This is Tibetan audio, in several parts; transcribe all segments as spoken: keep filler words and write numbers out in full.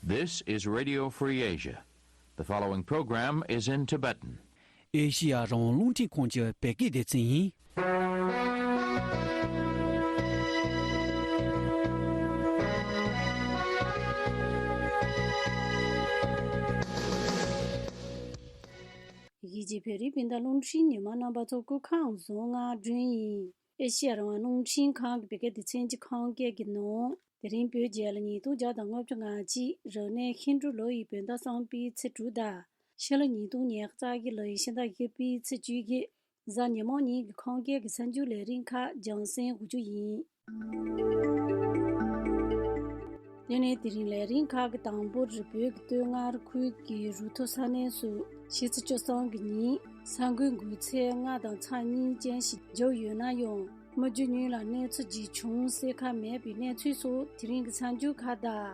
This is Radio Free Asia. The following program is in Tibetan. ཨེ་ཤི་ཡ་རང་དབང་རླུང་འཕྲིན་ཁང་གི་བོད་སྐད་སྡེ་ཚན་ཡིན། ཡིག་གི་བོད་རིགས་སྤུན་ཟླ་རླུང་འཕྲིན་ཉི་མ་རྣམ་པ་ཚོ་སྐུ་ཁམས་བཟང་། ང་སྒྲོན་ཡིན། ཨེ་ཤི་ཡ་རང་དབང་རླུང་འཕྲིན་ཁང་གི་བོད་སྐད་སྡེ་ཚན་གྱི་ཁམས་སྐད་ཀྱི་ནང་། དེ་རིང་བོད་རྒྱལ་ལོ་ཉིས་སྟོང་བརྒྱ་དང་ལྔ་བཅུ་ང་གཅིག་རབ་གནས་ཤིང་འབྲུག་ལོ་ཡི་བོད་ཟླ་གསུམ་པའི་ཚེས་དྲུག་དང་། ཕྱི་ལོ་ཉིས་སྟོང་ཉི་ཤུ་རྩ་བཞི་ལོ་ཡི་ཕྱི་ཟླ་བཞི་པའི་ཚེས་བཅུ་བཞི། གཟའ་ཉི་མ་ཉིན་གྱི་ཁམས་སྐད་ཀྱི་གསར་འགྱུར་ལས་རིམ་ཁག་རྒྱང་སྲིང་འགོ་འཛུགས་ཡིན། དེ་ནས་དེ་རིང་ལས་རིམ་ཁག་གི་དང་པོར་བོད་ཀྱི་སྟོད་མངའ་རིས་ཁུལ་གྱི་རུ་ཐོག་ས་གནས་སུ་ཕྱི་ཚེས་བཅུ་གསུམ་གྱི་ཉིན་ས་འགུལ་འགོས་ཚད་ལྔ་དང་ཚེག་གཉིས་ཅན་ཞིག་བརྒྱབ་ཡོད་ན་ཡང་། མི་རྒྱུ་གཉིས་ལ་གནོད་འཚེ་ཅི་བྱུང་གསལ་ཁ་མེད་པའི་གནས་ཚུལ་སོགས་དེ་རིང་གི་གསར་འགྱུར་ཁག་དང་།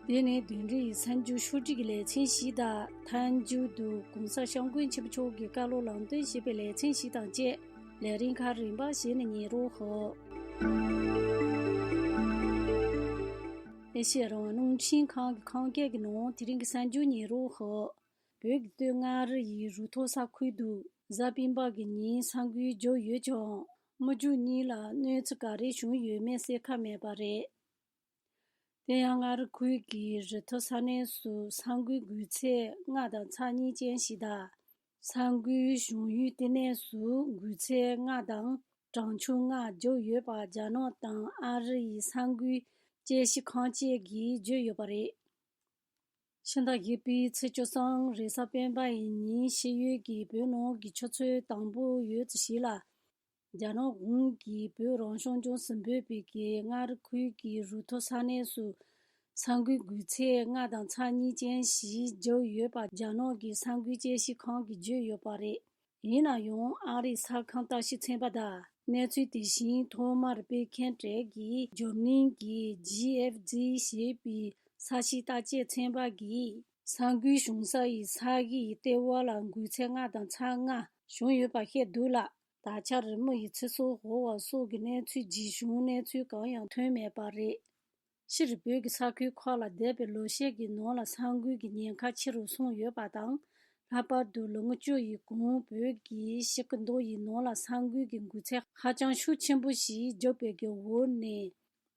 དེ་ནས་དོན་འགྲེལ་ཡི་གསར་འགྱུར་ཕྱོགས་སྒྲིག་གི་ལེ་ཚན་ཞིག་དང་། མཐའ་མཇུག་ཏུ་གོང་ས་སྐྱབས་མགོན་ཆེན་པོ་མཆོག་གི་བཀའ་སློབ་ལམ་སྟོན་ཞེས་པའི་ལེ་ཚན་ཞིག་དང་བཅས། ལས་རིམ་ཁག་རིམ་པ་བཞིན་ནས་ཉན་རོགས་ཞུ། ཨེ་ཤེ་ཡ་རང་དབང་རླུང་འཕྲིན་ཁང་གི་ཁམས་སྐད་ཀྱི་ནང་དེ་རིང་གི་གསར་འགྱུར་ཉན་རོགས་ཞུ། བོད་ཀྱི་སྟོད་མངའ་རིས་ཡི་རུ་ཐོག་ས་ཁུལ་དུ་གཟའ་སྤེན་པ་གི་ཉིན་ས་འགུལ་བརྒྱབ་ཡོད་ཀྱང་། མི་རྒྱུ་གཉིས་ལ་གནོད་འཚེ་ག་རེ་བྱུང་ཡོད་མེད་གསལ་ཁ་མེད་པ་རེད། དེ་ཡང་མངའ་རིས་ཁུལ་གྱི་རུ་ཐོག་ས་གནས་སུ་ས་འགུལ་འགོས་ཚད་ལྔ་དང་ཚེག་གཉིས་ཅན་ཞིག་དང་། ས་འགུལ་བྱུང་ཡུལ་ལྟེ་གནས་སུ་འགོས་ཚད་ལྔ་དང་གྲང་ཆུ་ལྔ་བརྒྱབ་ཡོད་པ་རྒྱ་ནག་དང་ཨ་རི་ཡི་ས་འགུལ་དཔྱད་ཞིབ་ཁང་བཅས་ཀྱིས་བརྗོད་ཡོད་པ་རེད། ཕྱི་ཟླ་བཞི་པའི་ཚེས་བཅུ་གསུམ་རེས་གཟའ་སྤེན་པ་ཡི་ཉིན་ཕྱི་ཡུལ་གྱི་བོད་ནང་གི་ཆུ་ཚོད་དང་པོ་ཡོལ་ཙམ་ཞིག་ལ། རྒྱ་ནག་གཞུང་གིས་བོད་རང་སྐྱོང་ལྗོངས་སུ་འབོད་པའི་གི་མངའ་རིས་ཁུལ་གྱི་རུ་ཐོག་ས་གནས་སུ་ས་འགུལ་འགོས་ཚད་ལྔ་དང་ཚེག་གཉིས་ཅན་ཞིག་བརྒྱབ་ཡོད་པ་རྒྱ་ནག་གི་ས་འགུལ་དཔྱད་ཞིབ་ཁང་གིས་བརྗོད་ཡོད་པ་རེད། ཡིན་ན་ཡང་ཨ་རིའི་གསར་ཁང་ལྟ་ཞིབ་ཚན་པ་དང་། གནས་ཚུལ་དེ་བཞིན་ཐོག་མར་སྤེལ་མཁན་གྲས་ཀྱི་འཛམ་གླིང་གི་ཇི་ཨེཕ་ཇི་ཞེས་པའི་ས་གཤིས་བརྟག་དཔྱད་ཚན་པ་གིས། ས་འགུལ་བྱུང་ས་ཡི་ས་གཞི་ཡི་ལྟེ་བ་ལ་འགོས་ཚད་ལྔ་དང་ཚེག་ལྔ་བྱུང་ཡོད་པ་བཤད་འདུག་ལ། ད་ཆར་མི་ཡི་ཚེ་སྲོག་ཤོར་བ་སོགས་ཀྱི་གནས་ཚུལ་ཇི་བྱུང་གནས་ཚུལ་གང་ཡང་ཐོན་མེད་པ་རེད། སྤྱིར་བོད་ཀྱི་ས་ཁུལ་ཁག་ལ་འདས་པའི་ལོ་ཤས་ཀྱི་ནང་ལ་ས་འགུལ་གྱི་ཉེན་ཁ་ཆེ་རུ་སོང་ཡོད་པ་དང་། ལྷག་པར་དུ་ལོ་ངོ་བཅུ་ཡི་གོང་བོད་ཀྱི་ཞི་རྒོལ་མདོ་ཡི་ནང་ལ་ས་འགུལ་གྱི་འགོས་ཚད་ཧ་ཅང་ཤུགས་ཆེན་པོ་ཞིག་བརྒྱབ་པའི་གི་འོག་ནས།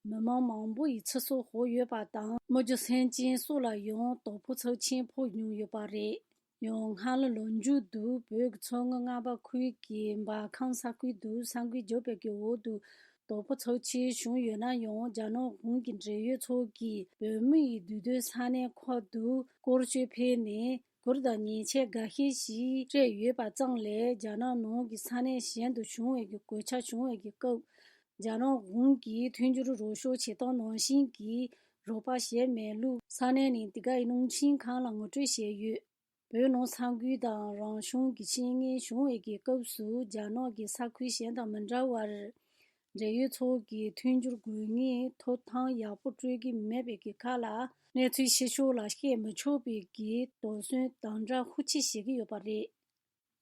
མི་མང་མང་པོ་ཡི་ཚེ་སྲོག་ཤོར་ཡོད་པ་དང་། མི་རྒྱུ་སེམས་ཅན་སོགས་ལ་ཡང་དོ་ཕོག་ཚབས་ཆེན་ཕོག་མྱོང་ཡོད་པ་རེད། ཡང་སྔ་ལོ་ལོ་མཇུག་ཏུ་བོད་ཀྱི་མཚོ་སྔོན་རྔ་བ་ཁུལ་གྱི་འབར་ཁམས་ས་ཁུལ་དུ་ས་འགུལ་བརྒྱབ་པའི་གི་འོག་ཏུ་དོ་ཕོག་ཚབས་ཆེ་བྱུང་ཡོད་ན་ཡང་། རྒྱ་ནག་གཞུང་གི་འབྲེལ་ཡོད་ཚོ་གིས་བོད་མི་ཡི་འདུས་སྡོད་ས་གནས་ཁག་ཏུ་སྐོར་སྐྱོད་ཕེབས་ནས། གུར་དང་ཉེས་ཆད་འགའ་ཤས་ཤིག་སྤྲད་ཡོད་པ་ཙམ་ལས། རྒྱ་ནག་ནང་གི་ས་གནས་གཞན་དུ་བྱུང་བའི་གི་གོད་ཆག་བྱུང་བའི་གི་སྐབས། རྒྱ་ནག་གཞུང་གིས་མཐུན་འགྱུར་རོགས་སྐྱོར་བྱེད་སྟངས་ནང་བཞིན་གྱི་རོགས་པ་བྱས་མེད་ལུགས་ས་གནས་ནས་འདི་ག་ཡི་རླུང་འཕྲིན་ཁང་ལ་ངོ་སྤྲོད་བྱས་ཡོད། བོད་ནང་ས་འགུལ་དང་རང་བྱུང་གི་རྐྱེན་ངན་བྱུང་བའི་གི་སྐབས་སུ། རྒྱ་ནག་གི་ས་ཁུལ་གཞན་དང་མི་འདྲ་བར། འབྲེལ་ཡོད་ཚོ་གིས་མཐུན་འགྱུར་དགོས་ངེས་ཐོབ་ཐང་ཡག་པོ་སྤྲོད་ཀྱི་མེད་པའི་གི་ཁ་ལ། གནས་ཚུལ་ཕྱི་ཕྱོགས་ལ་བཤད་མི་ཆོག་པའི་གི་དོགས་ཟོན་དམ་དྲག་ཤུགས་ཆེ་བྱེད་ཀྱི་ཡོད་པ་རེད།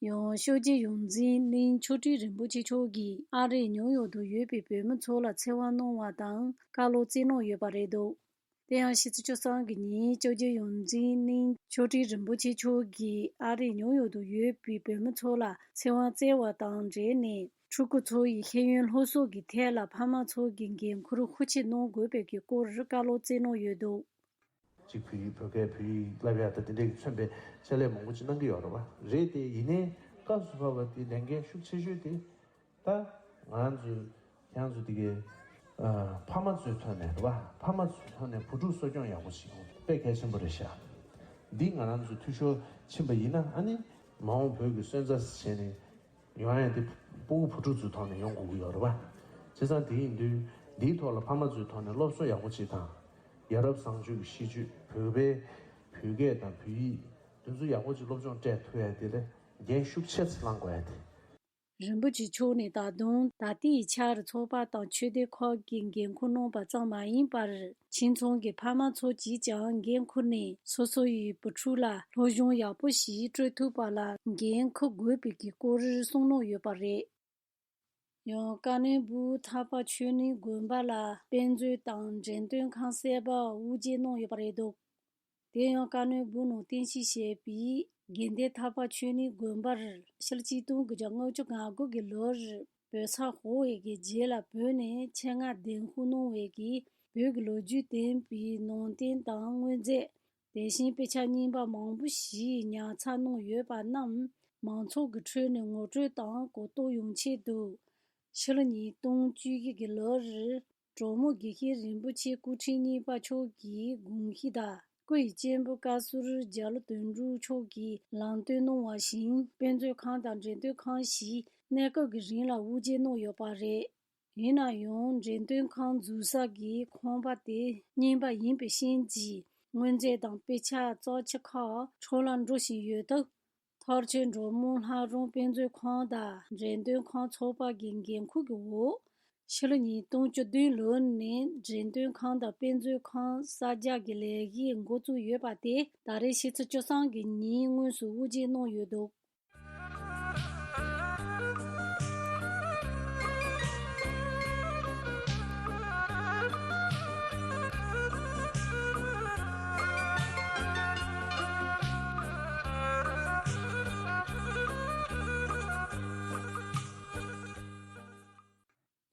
ཡང་། སྐྱབས་རྗེ་ཡོངས་འཛིན་གླིང་ཆོས་སྒྲོན་རིན་པོ་ཆེ་མཆོག་གིས་ཨ་རིའི་ནིའུ་ཡོག་ཏུ་ཡོད་པའི་བོད་མི་ཚོ་ལ་ཚེ་དབང་གནང་བ་དང་བཀའ་སློབ་སྩལ་གནང་ཡོད་པ་རེད་འདུག་དེ་ཡང་། ཕྱི་ཚེས་བཅུ་གསུམ་གྱི་ཉིན་སྐྱབས་རྗེ་ཡོངས་འཛིན་གླིང་ཆོས་སྒྲོན་རིན་པོ་ཆེ་མཆོག་གིས་ཨ་རིའི་ནིའུ་ཡོག་ཏུ་ཡོད་པའི་བོད་མི་ཚོ་ལ་ཚེ་དབང་སྩལ་བ་དང་འབྲེལ་ནས། ཕྲུ་གུ་ཚོ་ཡི་ཤེས་ཡོན་སློབ་གསོ་གི་ཐད་ལ་ཕ་མ་ཚོ་གིས་འགན་འཁུར་ཤུགས་ཆེ་གནང་དགོས་པའི་གི་སྐོར་བཀའ་སློབ་སྩལ་གནང་ཡོད་འདུག་གཅིག་བོད་ཡིག་བོད་སྐད་བོད་ཡིག་བསླབ་ཡག་དང་དེ་འདྲའི་མཚོན་པའི་ཕྱག་ལས་མང་པོ་ཅིག་གནང་གི་ཡོད་རེད་བ། རེད་དེ། ཡིན་ནའི་སྐབས་སུ་བབས་པ་དེ་ལས་འགན་ཤུགས་ཆེ་ཤོས་དེ་ད་ང་རང་ཚོའི་ཁྱེད་རང་ཚོ་དེ་གའི་ཨ་ཕ་མ་ཚོའི་ཐོག་ནས་རེད་བ། ཕ་མ་ཚོའི་ཐོག་ནས་བུ་ཕྲུག་གསོ་སྐྱོང་ཡག་པོ་བྱེད་དགོས་དཔེ་གལ་ཆེན་པོ་རེད་ཤག་འདི་ང་རང་ཚོ་འཐུས་ཤོར་ཕྱིན་པ་ཡིན་ན། ཨ་ནི་མ་འོངས་བོད་ཀྱི་སོན་རྩ་བྱས་ནས། ཡོང་ཡ་དེ་སྤུ་གུ་བུ་ཕྲུག་ཚོའི་ཐོག་ནས་ཡོང་དགོས་ཀྱི་ཡོད་རེད་བ། བྱས་ཙང་དེ་ཡིན་དུས་འདིའི་ཐོག་ལ་ཕ་མ་ཚོའི་ཐོག་ནས་སློབ་གསོ་ཡག་པོ་ཅིག་དང་། ཡ་རབས་བཟང་སྤྱོད་ཀྱི་གཤིས་སྤྱོད། བོད་པའི་བོད་སྐད་དང་བོད་ཡིག་དེ་ཚོ་ཡག་པོ་ཅིག་སློབ་སྦྱོང་སྤྲད་ཐུབ་ཡ་དེ་ལ་འགན་ཤུགས་ཆེ་ཙམ་བླང་དགོས་ཡ་དེ། རིན་པོ་ཆེ་མཆོག་ནས་ད་དུང་ད་ལྟའི་ཆར་ཚོགས་པ་དང་ཆོས་སྡེ་ཁག་གིས་འགན་འཁུར་གནང་པ་ཙམ་མ་ཡིན་པར། ཁྱིམ་ཚང་གི་ཕ་མ་ཚོ་གིས་ཀྱང་འགན་འཁུར་ནས་སོ་སོ་ཡི་བུ་ཕྲུག་ལ་སློབ་སྦྱོང་ཡག་པོ་ཞིག་སྤྲོད་ཐུབ་པ་ལ་འགན་འཁུར་དགོས་པའི་གི་སྐོར་གསུངས་གནང་ཡོད་པ་རེད། ཡང་ཀ་ནོན་སྦུག་ཐར་པ་ཆོས་གླིང་དགོན་པ་ལ་དཔེ་མཛོད་དང་འགྲེམས་སྟོན་ཁང་གསར་པ་དབུ་འབྱེད་གནང་ཡོད་པ་རེད་འདུག་དེ་ཡང་ཀ་ནོན་སྦུག་ནང་རྟེན་གཞི་བྱས་པའི་དགེ་ལྡན་ཐར་པ་ཆོས་གླིང་དགོན་པར་ཕྱི་ལོ་གཅིག་སྟོང་དགུ་བརྒྱ་ལྔ་བཅུ་ང་དགུ་གི་ལོར་བོད་ས་ཧོ་ཝེ་གི་རྗེ་ལ་བོད་ནས་ཆེད་མངགས་གདན་འཁོད་གནང་བའི་གི་བོད་ཀྱི་ལོ་རྒྱུས་ལྡན་པའི་ནང་རྟེན་དང་དངོས་རྫས། དེ་བཞིན་དཔེ་ཆ་རྙིང་པ་མང་པོ་ཞིག་ཉར་ཚགས་གནང་ཡོད་པ་རྣམས་མང་ཚོགས་ཀྱི་ཁྲོད་ནས་ངོ་སྤྲོད་དང་གོ་རྟོགས་ཡོང་ཆེད་དུ། ཕྱི་ལོ་ཉིས་སྟོང་བཅུ་བཞི་གི་ལོར་གྲོགས་མོ་དགེ་བཤེས་རིན་པོ་ཆེ་སྐུ་ཕྲེང་གཉིས་པ་མཆོག་གི་དགོངས་གཞི་དང་སྐུ་ཡི་གཅེན་པོ་བཀའ་ཟུར་རྒྱ་ལོ་དོན་གྲུབ་མཆོག་གིས་ལམ་སྟོན་གནང་བ་བཞིན་དཔེ་མཛོད་ཁང་དང་འགྲེམས་སྟོན་ཁང་ཞིག་གནས་སྐབས་ཀྱི་རིང་ལ་དབུ་འབྱེད་གནང་ཡོད་པ་རེད། ཡིན་ན་ཡང་འགྲེམས་སྟོན་ཁང་འཛུལ་ས་གི་ཁང་པ་དེ་རྙིང་པ་ཡིན་པའི་རྐྱེན་གྱིས་དངོས་རྫས་དང་དཔེ་ཆ་རྩ་ཆེ་ཁག་འཕྲོ་བརླག་འགྲོ་བཞིན་ཡོད་སྟབས། མཐར་ཆོས་འབྲོག་མོ་ལྷ་རམས་དཔེ་མཛོད་ཁང་དང་འགྲེམས་སྟོན་ཁང་ཚོགས་པ་གི་འགན་འཁུར་གྱི་འོག་ཕྱི་ལོ་ཉིས་སྟོང་བཅུ་བདུན་ལོ་ནས་འགྲེམས་སྟོན་ཁང་དང་དཔེ་མཛོད་ཁང་གསར་རྒྱག་གི་ལས་གཞི་འགོ་བཙུགས་ཡོད་པ་དེ་ད་རེས་ཕྱི་ཚེས་བཅུ་གསུམ་གྱི་ཉིན་དངོས་སུ་དབུ་འབྱེད་གནང་ཡོད་འདུག་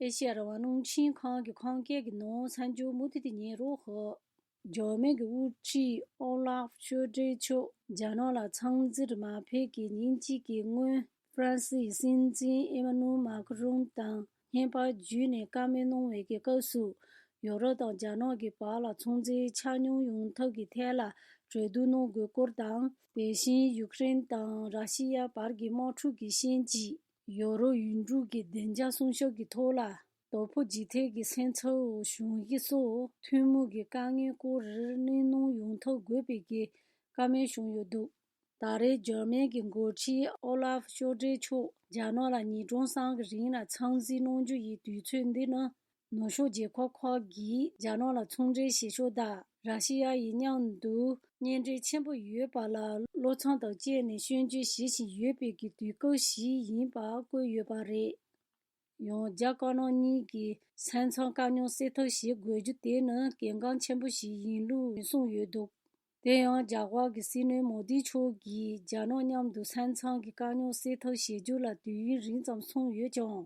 ཨེ་ཤེ་ཡ་རང་དབང་རླུང་འཕྲིན་ཁང་གི་ཁམས་སྐད་ཀྱི་ནང་གསར་འགྱུར་མུ་མཐུད་དུ་ཉན་རོགས་ཞུ། འཇར་མན་གྱི་དབུ་ཁྲིད་ཨོ་ལཱབ་ཤོལ་ཏྲེ་མཆོག་རྒྱ་ནག་ལ་འཚམས་འདྲིར་མ་ཕེབས་ཀྱི་ཉིན་གཅིག་གི་སྔོན། ཧྥ་རན་སིའི་སྲིད་འཛིན་ཨེ་མ་ནུ་མཱ་ཁི་རོང་དང་བརྙན་པར་བརྒྱུད་ནས་བཀའ་མོལ་གནང་བའི་གི་སྐབས་སུ། ཡོ་རོབ་དང་རྒྱ་ནག་གི་བར་ལ་ཚོང་འབྲེལ་ཆ་སྙོམས་ཡོང་ཐབས་ཀྱི་ཐད་ལ་གྲོས་བསྡུར་གནང་དགོས་སྐོར་དང་། དེ་བཞིན་ཡུཀ་རེན་དང་ར་ཤི་ཡ་བར་གྱི་དམག་འཁྲུག་གི་རྐྱེན་གྱིས། ཡོ་རོབ་ཡུལ་གྲུ་གི་བདེ་འཇགས་སྲུང་སྐྱོབ་ཀྱི་ཐོག་ལ། དོ་ཕོག་ལྗིད་ཐེབས་ཀྱི་སེམས་ཚོར་བྱུང་གཞི་སོགས་ཐུན་མོང་གི་དཀའ་ངལ་སྐོར་གླེང་སློང་ཡོང་ཐབས་དགོས་པའི་གི་བཀའ་མོལ་བྱུང་ཡོད་འདུག་ད་རེས་འཇར་མན་གྱི་འགོ་ཁྲིད་ཨོ་ལཱབ་ཤོལ་ཏྲེ་མཆོག་རྒྱ་ནག་ལ་ཉིན་གྲངས་གསུམ་གྱི་རིང་ལ་འཚམས་གཟིགས་གནང་རྒྱུ་ཡི་དུས་ཚོད་འདི་ནི། ནུབ་ཕྱོགས་རྒྱལ་ཁབ་ཁག་གིས་རྒྱ་ནག་ལ་ཚོང་འབྲེལ་བྱེད་ཕྱོགས་དང་ར་ཤི་ཡ་ཡི་མཉམ་དུ་གཉེན་འབྲེལ་ཆེན་པོ་ཡོད་པ་ལ་བློ་འཚབ་དང་བཅས་ནས་སྐྱོན་བརྗོད་བྱེད་བཞིན་ཡོད་པའི་གི་དུས་སྐབས་ཤིག་ཡིན་པ་བཀོད་ཡོད་པ་རེད། ཡང་རྒྱ་དཀར་ནག་གཉིས་ཀྱི་ས་མཚམས་དཀའ་རྙོག་སེལ་ཐབས་བྱེད་དགོས་རྒྱུ་དེ་ནི་གལ་འགངས་ཆེན་པོ་ཞིག་ཡིན་ལུགས་གསུངས་ཡོད་འདུག་དེ་ཡང་རྒྱ་གར་གྱི་སྲིད་བློན་མོ་དི་མཆོག་གིས་རྒྱ་ནག་མཉམ་དུ་ས་མཚམས་ཀྱི་དཀའ་རྙོག་སེལ་ཐབས་བྱེད་རྒྱུ་ལ་དུས་ཡུན་རིང་ཙམ་སོང་ཡོད་ཀྱང་།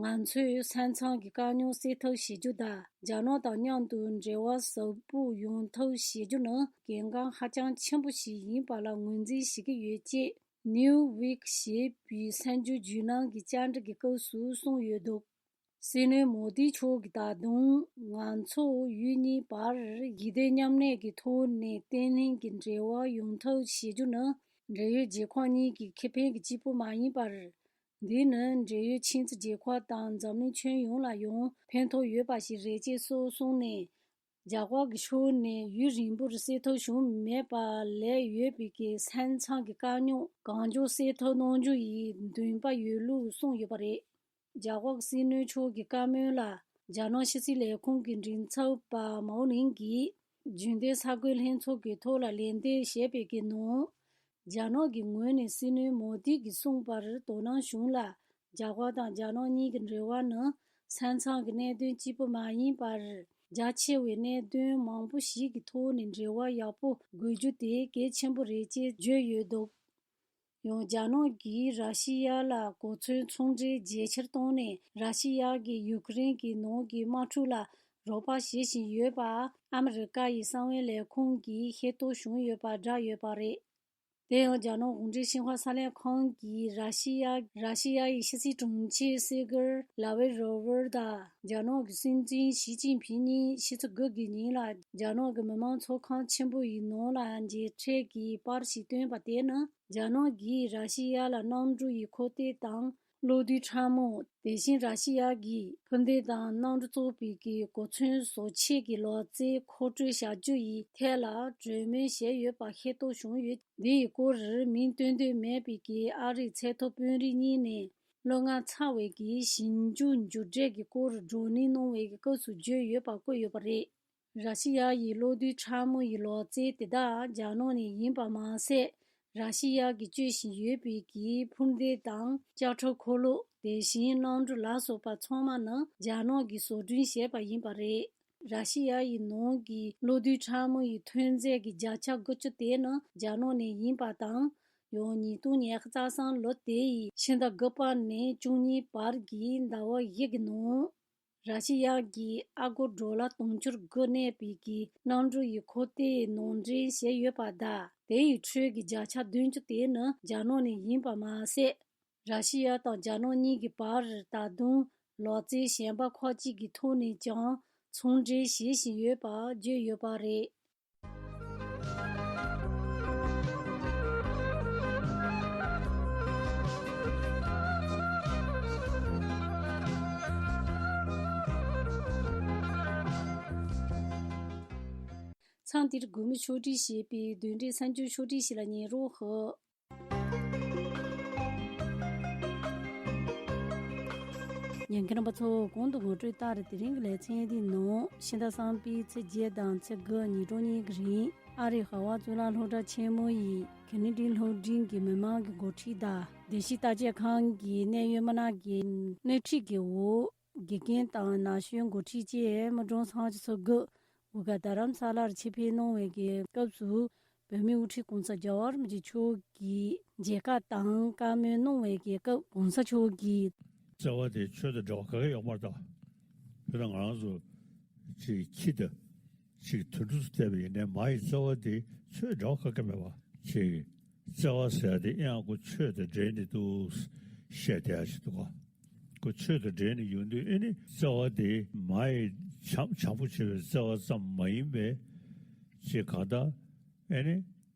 ང་ཚོས་ས་མཚམས་ཀྱི་དཀའ་རྙོག་སེལ་ཐབས་བྱེད་རྒྱུ་དང་རྒྱ་ནག་དང་མཉམ་དུ་འབྲེལ་བ་ཟབ་པོ་ཡོང་ཐབས་བྱེད་རྒྱུ་ནི་གལ་འགངས་ཧ་ཅང་ཆེན་པོ་ཞིག་ཡིན་པ་ལ་ངོས་འཛིན་བྱེད་ཀྱི་ཡོད་ཅེས། ནིའུ་ཝིག་ཞེས་པའི་གསར་འགྱུར་བརྒྱུད་ལམ་གྱི་བཅར་འདྲི་གི་སྐབས་སུ་གསུངས་ཡོད་འདུག་སྲིད་བློན་མོ་དི་མཆོག་གིས་ད་དུང་ང་ཚོ་ཡུལ་གཉིས་བར་ཞི་བདེ་མཉམ་གནས་ཀྱི་ཐོག་ནས་བརྟན་ལྷིང་གི་འབྲེལ་བ་ཡོང་ཐབས་བྱེད་རྒྱུ་ནི་འབྲེལ་ཡོད་རྒྱལ་ཁབ་གཉིས་ཀྱི་ཁེ་ཕན་གྱི་གཅིག་པུ་མ་ཡིན་པར། འདི་ནི་འབྲེལ་ཡོད་ཆུང་ཙག་རྒྱལ་ཁབ་དང་འཛམ་གླིང་ཁྱོན་ཡོངས་ལ་ཡང་ཕན་ཐོགས་ཡོད་པ་ཞིག་རེད་ཅེས་སོགས་གསུངས་ནས། རྒྱ་གར་གྱི་ཕྱོགས་ནས་ཡུན་རིང་པོར་སེལ་ཐབས་བྱུང་མེད་པར་ལས་ཡོད་པའི་གི་ས་མཚམས་ཀྱི་དཀའ་རྙོག་གང་མགྱོགས་སེལ་ཐབས་གནང་རྒྱུ་ཡི་འདུན་པ་ཡོད་ལུགས་གསུངས་ཡོད་པ་རེད། རྒྱ་གར་གྱི་སྲིད་བློན་མཆོག་གི་བཀའ་མོལ་ལ་རྒྱ་ནག་ཕྱི་སྲིད་ལས་ཁུངས་ཀྱི་མགྲིན་ཚབ་པ་མའོ་ནིང་གིས་རྒྱུན་ལྡན་གསར་འགོད་ལྷན་ཚོགས་ཀྱི་ཐོག་ལ་ལན་འདེབས་བྱས་པའི་གི་ནང་། རྒྱ་ནག་གི་ངོས་ནས་སྲིད་བློན་མོ་དི་གིས་གསུངས་པར་དོ་སྣང་བྱུང་ལ། རྒྱ་གར་དང་རྒྱ་ནག་གཉིས་ཀྱི་འབྲེལ་བ་ནི་ས་མཚམས་ཀྱི་གནད་དོན་གཅིག་པུ་མ་ཡིན་པར། རྒྱ་ཆེ་བའི་གནད་དོན་མང་པོ་ཞིག་གི་ཐོག་ནས་འབྲེལ་བ་ཡག་པོ་དགོས་རྒྱུ་དེ་གལ་ཆེན་པོ་རེད་ཅེས་བརྗོད་ཡོད་འདུག་ཡང་རྒྱ་ནག་གིས་ར་ཤི་ཡ་ལ་གོ་མཚོན་ཚོང་འབྲེལ་ཇེ་ཆེར་བཏང་ནས། ར་ཤི་ཡ་གིས་ཡུཀ་རེན་གྱི་ནང་གི་དམག་འཁྲུག་ལ་རོགས་པ་བྱེད་བཞིན་ཡོད་པ་ཨ་མི་རི་ཀ་ཡི་གསང་བའི་ལས་ཁུངས་ཀྱིས་ཤེས་རྟོགས་བྱུང་ཡོད་པ་བསྒྲགས་ཡོད་པ་རེད། དེ་ཡང་རྒྱ་ནག་གུང་ཁྲན་ཤིན་ཧྭ་གསར་ལམ་ཁང་གིས་ར་ཤི་ཡ་ར་ཤི་ཡ་ཡི་ཕྱི་སྲིད་དྲུང་ཆེ་སེར་གྷེ་ལ་ཝི་རོ་ཝར་དང་རྒྱ་ནག་གི་སྲིད་འཛིན་ཞི་ཅིན་ཕིང་གཉིས་ཕྱི་ཚེས་དགུ་གི་ཉིན་ལ་རྒྱ་ནག་གི་མི་དམངས་ཚོགས་ཁང་ཆེན་པོ་ཡི་ནང་ལ་མཇལ་འཕྲད་ཀྱི་པར་ཞིག་བཏོན་པ་དེ་ནི། རྒྱ་ནག་གིས་ར་ཤི་ཡ་ལ་གནམ་གྲུ་ཡི་ཁོག་སྟོད་དང་། གློག་རྡུལ་ཕྲ་མོ། དེ་བཞིན་ར་ཤི་ཡ་གིས་འཕུར་མདེལ་དང་གནམ་གྲུ་གཙོས་པའི་གི་གོ་མཚོན་བཟོ་ཆས་ཀྱི་ལག་རྩལ་མཁོ་སྤྲོད་བྱ་རྒྱུ་ཡི་ཐད་ལ་གྲོས་མོལ་བྱས་ཡོད་པ་ཤེས་རྟོགས་བྱུང་ཡོད། འདི་ཡི་སྐོར་མིང་སྟོན་འདོད་མེད་པའི་གི་ཨ་རིའི་ཚད་མཐོ་དཔོན་རིགས་གཉིས་ནས་བློ་ངར་ཚ་བའི་གི་ཞིབ་འཇུག་མཇུག་འབྲས་ཀྱི་སྐོར་བགྲོ་གླེང་གནང་བའི་གི་སྐབས་སུ་བརྗོད་ཡོད་པ་བཀོད་ཡོད་པ་རེད། ར་ཤི་ཡ་ཡི་གློག་རྡུལ་ཕྲ་མོ་ཡི་ལག་རྩལ་དེ་དག་རྒྱ་ནག་ནས་ཡིན་པ་མ་ཟད། ར་ཤི་ཡ་གིས་སྤྱོད་བཞིན་ཡོད་པའི་གི་འཕུར་མདེལ་དང་ལྕགས་ཁྲབ་འཁོར་ལོ། དེ་བཞིན་གླང་ཀྲུ་ལ་སོགས་པ་ཚང་མ་ནི་རྒྱ་ནག་གིས་བཟོ་སྐྲུན་བྱས་པ་ཡིན་པ་རེད། ར་ཤི་ཡ་ཡི་ནང་གི་གློག་རྡུལ་ཕྲ་མོ་ཡི་ཐོན་རྫས་ཀྱི་བརྒྱ་ཆ་དགུ་བཅུ་དེ་ནི་རྒྱ་ནག་ནས་ཡིན་པ་དང་། ཡང་ཉིས་སྟོང་ཉི་ཤུ་རྩ་གསུམ་ལོ་དེ་ཡི་ཕྱི་ཟླ་དགུ་པ་ནས་བཅུ་གཉིས་བར་གྱི་ཟླ་བ་བཞི་གི་ནང་། ར་ཤི་ཡ་གིས་ཨ་སྒོར་ཌོ་ལར་དུང་ཕྱུར་དགུ་གནས་པའི་གི་གླང་ཀྲུ་ཡི་འཁོར་སྐོར་ནང་འདྲེན་བྱས་ཡོད་པ་དང་། དེ་ཡི་ཁྲོད་ཀྱི་བརྒྱ་ཆ་བདུན་ཅུ་དེ་ནི་རྒྱ་ནག་ནས་ཡིན་པ་མ་ཟད། ར་ཤི་ཡ་དང་རྒྱ་ནག་གཉིས་ཀྱི་བར་ད་དུང་ལག་རྩལ་གཞན་པ་ཁག་ཅིག་གི་ཐོག་ནས་ཀྱང་ཚོང་འབྲེལ་བྱེད་བཞིན་ཡོད་པ་བརྗོད་ཡོད་པ་རེད། མཚམས་འདིར་གུས་མོས་ཕྱོགས་སྒྲིག་བྱས་པའི་གདོན་འདྲེ་གསར་འགྱུར་ཕྱོགས་སྒྲིག་ཞིག་ལ་ཉན་རོགས་ཞུ། ཉན་མཁན་རྣམ་པ་ཚོ། གོང་དུ་ངོ་སྤྲོད་ལྟར། དེ་རིང་གི་ལེ་ཚན་འདིའི་ནང་ཕྱི་ཟླ་གསུམ་པའི་ཚེས་བརྒྱད་དང་ཚེས་དགུ་ཉིན་གྲངས་གཉིས་ཀྱི་རིང་། ཨ་རིའི་ཧ་ཝ་གཙུག་ལག་སློབ་གྲྭ་ཆེན་མོ་ཡི་ཁེ་ནེ་ཌི་སློབ་འབྲིང་གི་མི་མང་གི་འགོ་ཁྲིད་དང་། བདེ་སྐྱིད་བརྟག་དཔྱད་ཁང་གི་གནད་ཡོད་མི་སྣ་གི་སྣེ་ཁྲིད་ཀྱི་འོག་དགེ་རྒན་དང་ན་གཞོན་འགོ་ཁྲིད་བཅས་མི་གྲངས་སུམ་ཅུ་སོ་དགུ། འོ་ག་རྡ་རམ་ས་ལར་ཆེད་ཕེབས་གནང་བའི་གི་སྐབས་སུ། བོད་མིའི་དབུ་ཁྲིད་༸གོང་ས་༸རྒྱལ་བ་རིན་པོ་ཆེ་མཆོག་གིས་མཇལ་ཁ་དང་བཀའ་མོལ་གནང་བའི་གི་སྐབས། ༸གོང་ས་མཆོག་གིས། བརྩེ་བ་དེ་ཆོས་དང་འབྲེལ་བ་ག་གེ་ཡོད་མ་རེད་ད། དཔེར་ན་ང་རང་ཚོ་ཅིག་ཁྱི་དང་ཅིག་དུད་འགྲོ་ཚོ་བལྟས་པ་ཡིན་ནའི་མ་ཡི་བརྩེ་བ་དེ་ཆོས་འབྲེལ་བ་ག་གེ་མེད་པ་ཅིག། བརྩེ་བ་ཟེར་ཡ་དེ་ཡང་ཁོ་ཆོས་དང་འབྲེལ་ནས་འདུག་བཤད་བསྡད་ཡ་ཞིག་འདུག་ག། ཁོ་ཆོས་དང་འབྲེལ་ནས་ཡོང་དུས། ཨེ་ནི་བརྩེ་བ་དེ་མ་ཡི་བྱམས་བྱམས་པོ་བྱེད་པའི་བརྩེ་བ་ཙམ་མ་ཡིན་པའི་ཅིག་གང་ལྟར་ཨེ་ནི་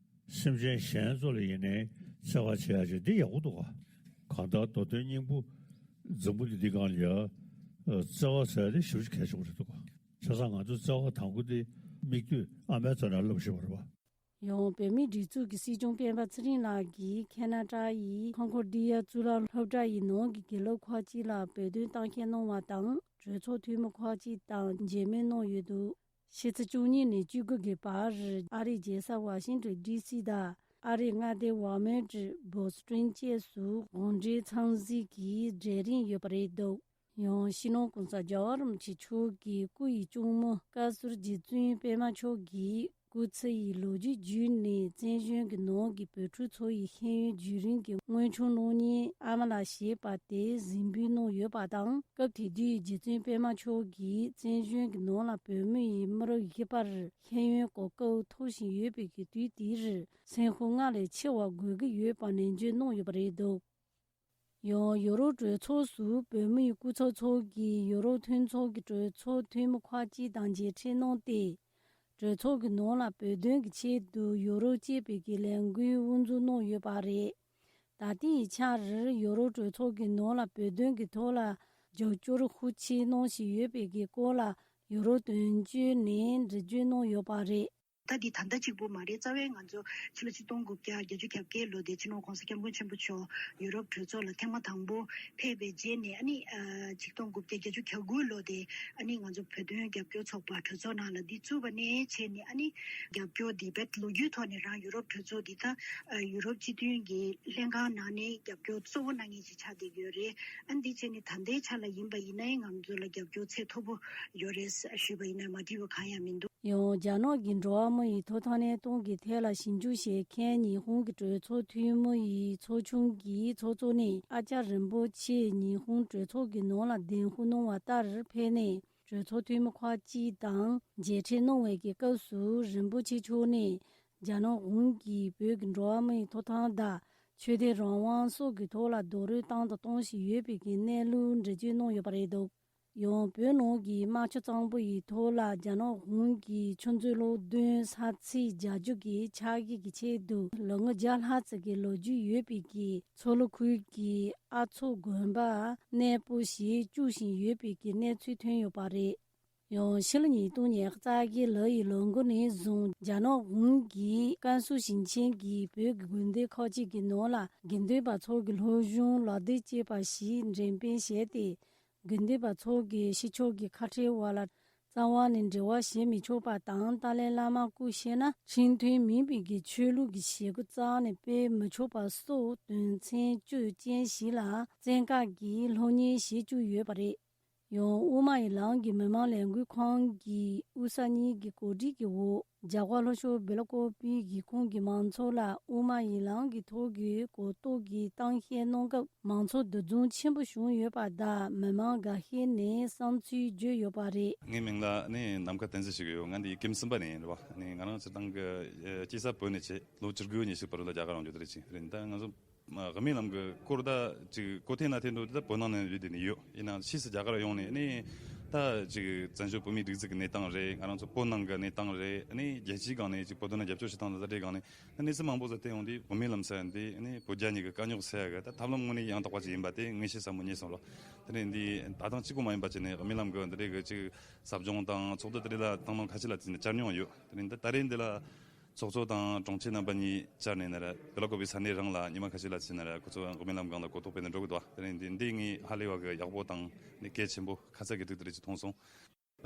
སེམས་ཅན་གཞན་ཚོ་ལ་ཡིན་ནའི་བརྩེ་བ་བྱེད་ཡ་ཅིག་འདི་ཡག་པོ་འདུག་ག། གང་ལྟར་མདོ་དོན་སྙིང་པོ་འཛིན་པོ་འདི་འདི་སྒང་ལ་ཡ་བརྩེ་བ་ཟེར་ཡ་དེ་ཞེ་པོ་ཅིག་གལ་ཆེན་པོ་རེད་འདུག་ག། བྱས་ཙང་ང་ཚོ་བརྩེ་བ་དང་པོ་དེ་མིག་ལྟོས་ཨ་མའི་རྩ་ནས་སློབ་བཞིན་པ་རེད་པ། ཡང་བོད་མིའི་སྒྲིག་འཛུགས་ཀྱི་སྲིད་སྐྱོང་སྤེན་པ་ཚེ་རིང་ལགས་ཀྱིས་ཁེ་ན་ཌ་ཡི་ཁོང་ཀོར་ཌི་ཡ་གཙུག་ལག་སློབ་གྲྭ་ཡི་ནང་གི་དགེ་སློབ་ཁག་ཅིག་ལ་བོད་དོན་གཏམ་བཤད་གནང་བ་དང་། གྲོས་ཚོགས་འཐུས་མི་ཁག་ཅིག་དང་མཇལ་མོལ་གནང་ཡོད་འདུག། ཕྱི་ཚེས་བཅུ་གཉིས་ནས་བཅུ་དགུ་གི་བར་ཨ་རིའི་རྒྱལ་ས་ཝ་ཤིང་ཊོན་ཌི་སི་དང་ཨ་རིའི་མངའ་སྡེ་ཝར་མོན་ཊི་བྷོ་སི་ཊོན་བཅས་སུ་དགོང་དྲོའི་འཚམས་གཟིགས་ཀྱི་གྲལ་རིམ་ཡོད་པ་རེད་འདུག། ཡང་སྤྱི་ནོར་༸གོང་ས་༸རྒྱལ་བ་རིན་པོ་ཆེ་མཆོག་གི་སྐུ་ཡི་གཅུང་མོ་བཀའ་ཟུར་རྗེ་བཙུན་པད་མ་མཆོག་གི་སྐུ་ཚེ་ཡི་ལོ་རྒྱུས་བརྒྱུད་ནས་བཙན་བྱོལ་གྱི་ནང་གི་བོད་ཕྲུག་ཚོ་ཡི་ཤེས་ཡོན་བརྒྱུད་རིམ་གྱི་དངོས་བྱུང་གློག་བརྙན་ཨ་མ་ལགས་ཞེས་པ་དེ་གཟིགས་འབུལ་གནང་ཡོད་པ་དང་། སྐབས་དེ་དུས་རྗེ་བཙུན་པད་མ་མཆོག་གིས་བཙན་བྱོལ་གྱི་ནང་ལ་བོད་མི་ཡི་མི་རབས་བཞི་པར་ཤེས་ཡོན་གོ་སྐབས་ཐོབ་བཞིན་ཡོད་པའི་གི་དུས་དེར། སེམས་ཤུགས་སྔར་ལས་ཆེ་བ་དགོས་ཀྱི་ཡོད་པ་ནན་བརྗོད་གནང་ཡོད་པ་རེད་འདུག། ཡང་ཡུ་རོབ་གྲོས་ཚོགས་སུ་བོད་མིའི་སྐུ་ཚབ་ཚོགས་ཀྱིས་ཡུ་རོབ་མཐུན་ཚོགས་ཀྱི་གྲོས་ཚོགས་འཐུས་མི་ཁག་ཅིག་དང་མཇལ་འཕྲད་གནང་སྟེ། གྲོས་ཚོགས་ཀྱི་ནང་ལ་བོད་དོན་གྱི་ཆེད་དུ་ཡུ་རོབ་གཅེས་པའི་གི་ལས་འགུལ་དབུ་འཛུགས་གནང་ཡོད་པ་རེད། ད་ལྟའི་ཆར་ཡུ་རོབ་གྲོས་ཚོགས་ཀྱི་ནང་ལ་བོད་དོན་གྱི་ཐོག་ལ་རྒྱབ་སྐྱོར་ཤུགས་ཆེ་གནང་བཞིན་ཡོད་པའི་གི་སྐོར་ལ་ཡུ་རོབ་དོན་གཅོད་ནས་འགྲེལ་བརྗོད་གནང་ཡོད་པ་རེད། ད་འདི་ད་ལྟ་གཅིག་པུ་མ་རེད། རྩ་བའི་ང་ཚོ་ཕྱི་ལོ་ཆིག་སྟོང་དགུ་བརྒྱ་བརྒྱད་ཅུ་གྱ་བརྒྱད་ལོ་དེ་སྤྱི་ནོར་༸གོང་ས་༸སྐྱབས་མགོན་ཆེན་པོ་མཆོག་ཡུ་རོབ་གྲོས་ཚོགས་ལ་ཐེངས་མ་དང་པོ་ཕེབས་པའི་རྗེས་ནས། ཨ་ནི་ཨ་ཆིག་སྟོང་དགུ་བརྒྱ་བརྒྱད་ཅུ་གྱ་དགུ་ལོ་དེ་ཨ་ནི་ང་ཚོ་བོད་དོན་རྒྱབ་སྐྱོར་ཚོགས་པ་གྲོས་ཚོགས་ནང་ལ་འདི་བཙུགས་པ་ནས་བྱས་ནས། ཨ་ནི་རྒྱབ་སྐྱོར་འདི་བེད་ལོ་རྒྱུས་ཐོག་ནས་རང་ཡུ་རོབ་གྲོས་ཚོགས་འདི་ད་ཨ་ཡུ་རོབ་སྤྱི་མཐུན་གྱི་ལྷན་ཁང་ནང་ནས་རྒྱབ་སྐྱོར་གཙོ་བོ་གནང་མཁན་ཞིག་ཆགས་བསྡད་ཡོད་རེད། ཨ་ནི་འདི་བྱས་ནས་ད་ལྟའི་ཆ་ལ་ཡིན་པ་ཡིན་ན་ང་ཚོ་ལ་རྒྱབ་སྐྱོར་ཚད་མཐོ་པོ་ཡོད་རེད་ཞུས་པ་ཡིན་ན་མ་འགྲིག་པ་གང་ཡང་མི་འདུག། ཡང་རྒྱ་ནག་གི་འགྲོ་བ་མི་ཡི་ཐོབ་ཐང་གནས་སྟངས་ཀྱི་ཐད་ལ་ཞིབ་འཇུག་བྱེད་མཁན་ཉི་ཧོང་གི་གྲོས་ཚོགས་འཐུས་མི་ཡི་ཚོགས་ཆུང་གི་ཚོགས་གཙོ་ནས་ཨ་ཙརྱ་རིན་པོ་ཆེ་ཉི་ཧོང་གྲོས་ཚོགས་ཀྱི་ནང་ལ་གདན་འཁུར་གནང་བ་ལྟར་ཕེབས་ནས། གྲོས་ཚོགས་འཐུས་མི་ཁག་ཅིག་དང་མཇལ་འཕྲད་གནང་བའི་གི་སྐབས་སུ། རིན་པོ་ཆེ་མཆོག་ནས་རྒྱ་ནག་གཞུང་གིས་བོད་ཀྱི་འགྲོ་བ་མི་ཡི་ཐོབ་ཐང་དང་ཆོས་དད་རང་དབང་སོགས་ཀྱི་ཐོག་ལ་རྡོག་རོལ་བཏང་དང་གཏོང་བཞིན་ཡོད་པའི་གི་གནས་ལུགས་འགྲེལ་བརྗོད་གནང་ཡོད་པ་རེད་འདུག། ཡང་བོད་ནང་གི་དམར་ཕྱོགས་གཙང་པོ་ཡི་ཐོག་ལ་རྒྱ་ནག་གཞུང་གིས་ཆུ་མཛོད་གློག་འདོན་ས་ཚིགས་རྒྱ་སྒྱུར་གྱི་ཕྱག་བཞེས་ཀྱི་ཆེད་དུ་ལོ་ངོ་བརྒྱ་ལྷག་ཙམ་གྱི་ལོ་རྒྱུས་ཡོད་པའི་གི་མཚོ་ལྷོ་ཁུལ་གྱི་ཨ་མཚོ་དགོན་པ་གནས་སྤོ་ཞིག་བཅུག་བཞིན་ཡོད་པའི་གི་གནས་ཚུལ་ཐོན་ཡོད་པ་རེད། ཡང་ཕྱི་ལོ་ཉིས་སྟོང་ཉི་ཤུ་རྩ་བཞི་ལོ་ཡི་ལོ་འགོ་ནས་བཟུང་རྒྱ་ནག་གཞུང་གིས་ཀན་སུའུ་ཞིང་ཆེན་གྱི་བོད་ཀྱི་དགོན་སྡེ་ཁག་ཅིག་གི་ནང་ལ་དགེ་འདུན་པ་ཚོ་གི་སློབ་སྦྱོང་ལག་དེབ་ཅེས་པ་ཞིག་འགྲེམས་སྤེལ་བྱས་ཏེ། དགེ་འདུན་པ་ཚོ་གིས་ཕྱི་ཕྱོགས་ཀྱི་ཁ་བྲལ་བ་ལ་ རྩ་བ་ནས་འབྲེལ་བ་བྱེད་མི་ཆོག་པ་དང་། ཏཱ་ལའི་བླ་མ་སྐུ་གཤེགས་ན་ཁྲིམས་མཐུན་མིན་པའི་གི་ཆོས་ལུགས་ཀྱི་བྱེད་སྒོ་རྩ་ནས་སྤེལ་མི་ཆོག་པ་སོགས་དོན་ཚན་བཅུ་ཅན་ཞིག་ལ་བཙན་བཀག་གིས་སློབ་གཉེར་བྱེད་བཅུག་ཡོད་པ་རེད། ཡང་དབུ་མ་ཡི་ལམ་གྱི་མི་མང་ལས་འགུལ་ཁང་གི་དབུས་ས་གཉིས་ཀྱི་གོ་སྒྲིག་གི་འོག་རྒྱ་གར་ལྷོ་ཕྱོགས་སྦེལ་ཀོབ་པི་གི་ཁོངས་ཀྱི་མང་ཚོགས་ལ་དབུ་མ་ཡི་ལམ་གྱི་ཐོག་གི་གོ་རྟོགས་ཀྱི་གཏམ་བཤད་གནང་སྐབས་མང་ཚོགས་འདུ་འཛོམས་ཆེན་པོ་བྱུང་ཡོད་པ་དང་། མི་མང་འགའ་ཤས་ནས་བསམ་ཚུལ་བརྗོད་ཡོད་པ་རེད། ངའི་མིང་ལ་ནི་ནམ་མཁའ་བསྟན་འཛིན་ཞིག་ཡོད། ང་འདི་ཀེམ་གསུམ་པ་ནས་ཡིན་རེད་བ། ནི་ང་རང་སྤྱིར་བཏང་གི་ཨེ་སྐྱེས་ས་བོད་ནས་བྱས། ལོ་བཅུ་དགུ་ནས་ཞིག་བར་ལ་རྒྱ་གར་ཡོང་རྒྱུ་དེ་རེད། ཅིག་རེད། ད་ང་ཚོ་དབུ་མའི་ལམ་གྱི་སྐོར་ད་ཅིག་གོ་ཐོས་ན་ཐོས་འདུག་ད་བོད་ནང་ནས་ཡོད་དེ་ནས་ཡོད། ཡིན་ནའང་ཕྱིས་སུ་རྒྱ་གར་ཡོང་ནས་ནི་ད་ཅིག་བཙན་བྱོལ་བོད་མིའི་སྒྲིག་འཛུགས་ཀྱི་གནས་སྟངས་རེད། ང་རང་ཚོ་བོད་ནང་གི་གནས་སྟངས་རེད། ནི་རྒྱལ་སྤྱིའི་སྒང་ནས་ཅིག་བོད་དོན་ལ་རྒྱབ་སྐྱོར་བྱེད་སྟངས་དང་ཟླ་སྒྲའི་སྒང་ནས་གནས་ཚུལ་མང་པོ་ཟིག་བལྟས་ཡོང་དུས། དབུ་མའི་ལམ་ཟེར་ཡ་འདི་ནི་བོད་རྒྱ་གཉིས་ཀྱི་དཀའ་རྙོག་སེལ་ཡ་གི་ད་ཐབས་ལམ་དངོས་གནས་ཡང་དག་པ་ཅིག་ཡིན་པ་དེ་ངེས་ཤེས་ཟབ་མོ་རྙེད་སོང་ལོ། དེ་ནས་འདི་ད་ཐེངས་གཅིག་པོ་མ་ཡིན་པ་བྱས་ནས་དབུ་མའི་ལམ་གྱི་འདི་འདྲའི་གི་ཅིག་ཟབ་སྦྱོང་དང་ཚོགས་འདུ་དེ་འདྲ་ལ་ཐེངས་མང་ཁ་ཤས་ལ་བརྩིས་ནས་བཅར་མྱོང་ཡོད། དེ་ནས་འདི་ད་རེས་འདི་ལ་ཚོགས་གཙོ་དང་དྲུང་ཆེ་རྣམ་པ་གཉིས་བཅར་ནས་ནི་ར། སྦེལ་ཀོབ་པི་ས་གནས་རང་ལ་ཉི་མ་ཁ་ཤས་ལ་བརྩིས་ནི་ར། ཁོ་ཚོ་དབུ་མའི་ལམ་སྒང་ལ་གོ་རྟོགས་སྤེལ་ནས་འགྲོ་གི་འདུག་བ། དེ་ནས་འདི་འདི་ངས་ཧ་ལས་པ་གི་ཡག་པོ་དང་ནི་གལ་ཆེན་པོ་ཁ་ཚ་དགོས་གཏུགས་དེ་འདྲ་ཅིག་མཐོང་སོང་།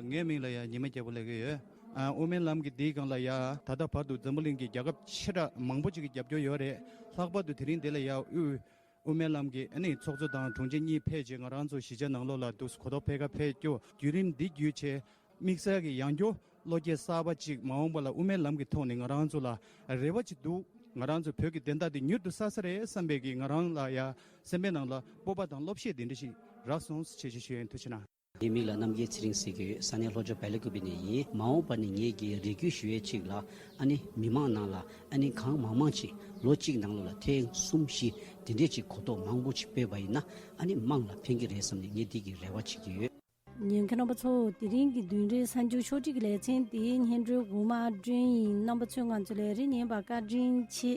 ངའི་མིང་ལ་ཡ་ཉི་མ་རྒྱལ་པོ་ལབ་ཀྱི་ཡོད། ཨ། དབུ་མའི་ལམ་གྱི་འདིའི་སྒང་ལ་ཡ་ད་ལྟ་བར་དུ་འཛམ་བུ་གླིང་གི་རྒྱལ་ཁབ་ཆེ་ཕྲ་མང་པོ་ཅིག་གིས་རྒྱབ་སྐྱོར་ཡོད་རེད། ལྷག་པར་དུ་དེ་རིང་འདི་ལ་ཡ་དབུས་དབུ་མའི་ལམ་གྱི་ཨ་ནི་ཚོགས་གཙོ་དང་དྲུང་ཆེ་གཉིས་ཕེབས་རྗེས་ང་རང་ཚོ་གཞིས་ཆགས་ནང་ལོགས་ལ་འདུག་གོ་རྟོགས་སྤེལ་ག་ཕེབས་རྒྱུ། བརྒྱུད་རིམ་འདི་བརྒྱུད་བྱས་དམིགས་བསལ་གྱི་ཡང་བསྐྱར་བློ་སྐྱེད་གསར་པ་ཅིག་མ་འོངས་པ་ལ་དབུ་མའི་ལམ་གྱི་ཐོག་ནས་ང་རང་ཚོ་ལ་རེ་བ་ཅིག་འདུག་ང་རང་ཚོ་བོད་ཀྱི་བདེན་མཐའ་འདི་མྱུར་དུ་གསལ་ས་རེད་བསམ་པའི་གི་ང་རང་ལ་ཡ་སེམས་པའི་ནང་ལ་སྤོབས་པ་དང་བློ་བཤད་འདི་འདྲ་ཞིག་རག་སོང་ཞེས་ཞུ་ཞུ་ཡིན། ཐུགས་རྗེ་གནང་། ངའི་མིང་ལ་རྣམ་རྒྱལ་ཚེ་རིང་ཟེར་གྱི་ཡོད། ས་གནས་ལྷོ་ཕྱོགས་སྦེལ་ཀོབ་པི་ནས་ཡིན། མ་འོངས་པ་ནས་ངས་ཀྱི་རེ་སྐུལ་ཞུ་ཡས་ཅིག་ལ། ཨ་ནི་མི་མང་ནང་ལ་ཨ་ནི་གང་མང་མང་ཅིག་ལོ་གཅིག་ནང་ལོགས་ལ་ཐེངས་གསུམ་བཞི་དེ་འདྲས་ཅིག་གོ་རྟོགས་མང་པོ་ཅིག་སྤེལ་བ་ཡིན་ན། ཨ་ནི་དམངས་ལ་ཕན་གྱི་རེད་བསམ་ནས་ངས་འདི་གི་རེ་བ་བྱེད་ཀྱི་ཡོད། ཉན་མཁན་རྣམ་པ་ཚོ། དེ་རིང་གི་བདུན་རེའི་གསར་འགྱུར་ཕྱོགས་སྒྲིག་གི་ལེ་ཚན་དེ་སྙན་སྒྲོན་འགོ་མ་སྒྲོན་ཡིན། རྣམ་པ་ཚོས་ང་ཚོའི་ལས་རིམ་ཉན་པར་བཀའ་དྲིན་ཆེ།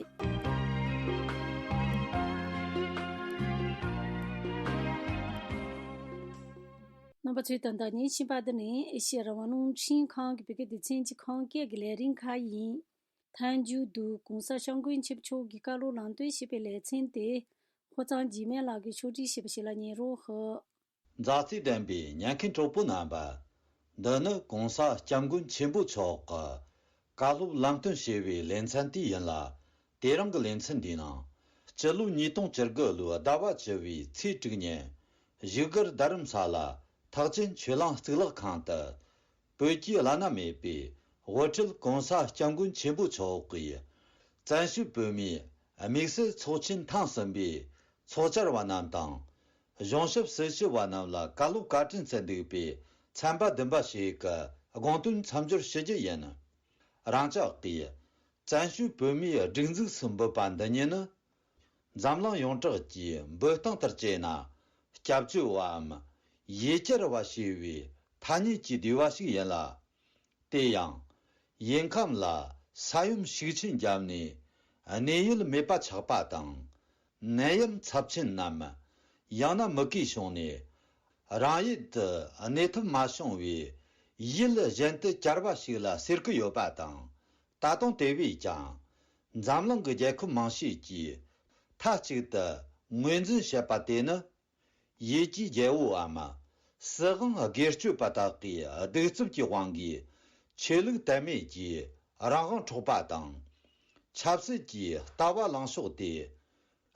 རྣམ་པ་ཚོས་ད་ལྟ་ཉན་བཞིན་པ་འདི་ནི་ཨེ་ཤེ་ཡ་རང་དབང་རླུང་འཕྲིན་ཁང་གི་བོད་སྐད་སྡེ་ཚན་གྱི་ཁམས་སྐད་ཀྱི་ལས་རིམ་ཁག་ཡིན། མཐའ་མཇུག་ཏུ་༸གོང་ས་༸སྐྱབས་མགོན་ཆེན་པོ་མཆོག་གི་བཀའ་སློབ་ལམ་སྟོན་ཞེས་པའི་ལེ་ཚན་དེ་ཧོར་གཙང་འཇིགས་མེད་ལགས་ཀྱིས་ཕྱོགས་སྒྲིག་བྱས་པ་ཞིག་ལ་ཉན་རོགས་ཞུ། མཛའ་བརྩེ་ལྡན་པའི་ཉན་མཁན་གྲོགས་པོ་རྣམ་པ། འདི་ནི་༸གོང་ས་༸སྐྱབས་མགོན་ཆེན་པོ་མཆོག་གི་བཀའ་སློབ་ལམ་སྟོན་ཞེས་པའི་ལེ་ཚན་དེ་ཡིན་ལ། དེ་རིང་གི་ལེ་ཚན་འདིའི་ནང་། སྤྱི་ལོ་ཉིས་སྟོང་བཅུ་དགུ་ལོའི་ཟླ་བ་བཅུ་བའི་ཚེས་དྲུག་ཉིན། བཞུགས་སྒར་རྡ་རམ་ས་ལ་ཐེག་ཆེན་ཆོས་གླིང་གཙུག་ལག་ཁང་དུ། བོད་ཀྱི་བླ་ན་མེད་པའི་དབུ་ཁྲིད་༸གོང་ས་༸སྐྱབས་མགོན་ཆེན་པོ་མཆོག་གིས་བཙན་བྱོལ་བོད་མིའི་དམིགས་བསལ་ཚོགས་ཆེན་ཐེངས་གསུམ་པའི་ཚོགས་བཅར་བ་རྣམས་དང་། གཞུང་ཞབས་སྲི་ཞུ་བ་རྣམས་ལ་བཀའ་སློབ་བཀའ་དྲིན་སྩལ་འདུག་པའི་ཚན་པ་བདུན་པ་ཞིག་གི་དགོངས་དོན་མཚམས་སྦྱོར་ཞུ་རྒྱུ་ཡིན། རང་ཅག་གིས་བཙན་བྱོལ་བོད་མིའི་སྒྲིག་འཛུགས་སུ་འབོད་པ་འདི་ཉིད་ནི། འཛམ་གླིང་ཡོངས་གྲགས་ཀྱི་འབོད་སྟངས་ལྟར་བྱས་ན། སྐྱབས་བཅོལ་བའམ་ཡུལ་གྱར་བ་ཞེས་པའི་ཐ་སྙད་ཀྱི་བསྡུས་པ་ཞིག་ཡིན་ལ། དེ་ཡང་། ཡུལ་ཁམས་ལ་ས་ཡོམ་ཤུགས་ཆེན་བརྒྱབ་ནས་གནས་ཡུལ་མེད་པ་ཆགས་པ་དང་། ནད་ཡམས་ཚབས་ཆེན་ནམ། ཡང་ན་མུ་གེ་བྱུང་ནས། རང་ཡུལ་དུ་གནས་ཐབས་མ་བྱུང་བའི་ཡུལ་གཞན་དུ་གྱར་བ་ཞིག་ལ་ཟེར་གྱི་ཡོད་པ་དང་། ད་དུང་དེ་བས་ཀྱང་། འཛམ་གླིང་གི་རྒྱལ་ཁབ་མང་ཤོས་ཀྱིས་མཐའ་གཅིག་ཏུ་ངོས་འཛིན་བྱེད་པ་དེ་ནི། ཡུལ་གྱི་རྒྱལ་པོའམ་སྲིད་དབང་སྒེར་གཅོད་པ་དག་གིས་གདུག་རྩུབ་ཀྱི་དབང་གིས་ཆོས་ལུགས་དད་མེད་ཀྱིས་རང་དབང་འཕྲོག་པ་དང་། ཆབ་སྲིད་ཀྱི་ལྟ་བ་ལངས་ཕྱོགས་དེ་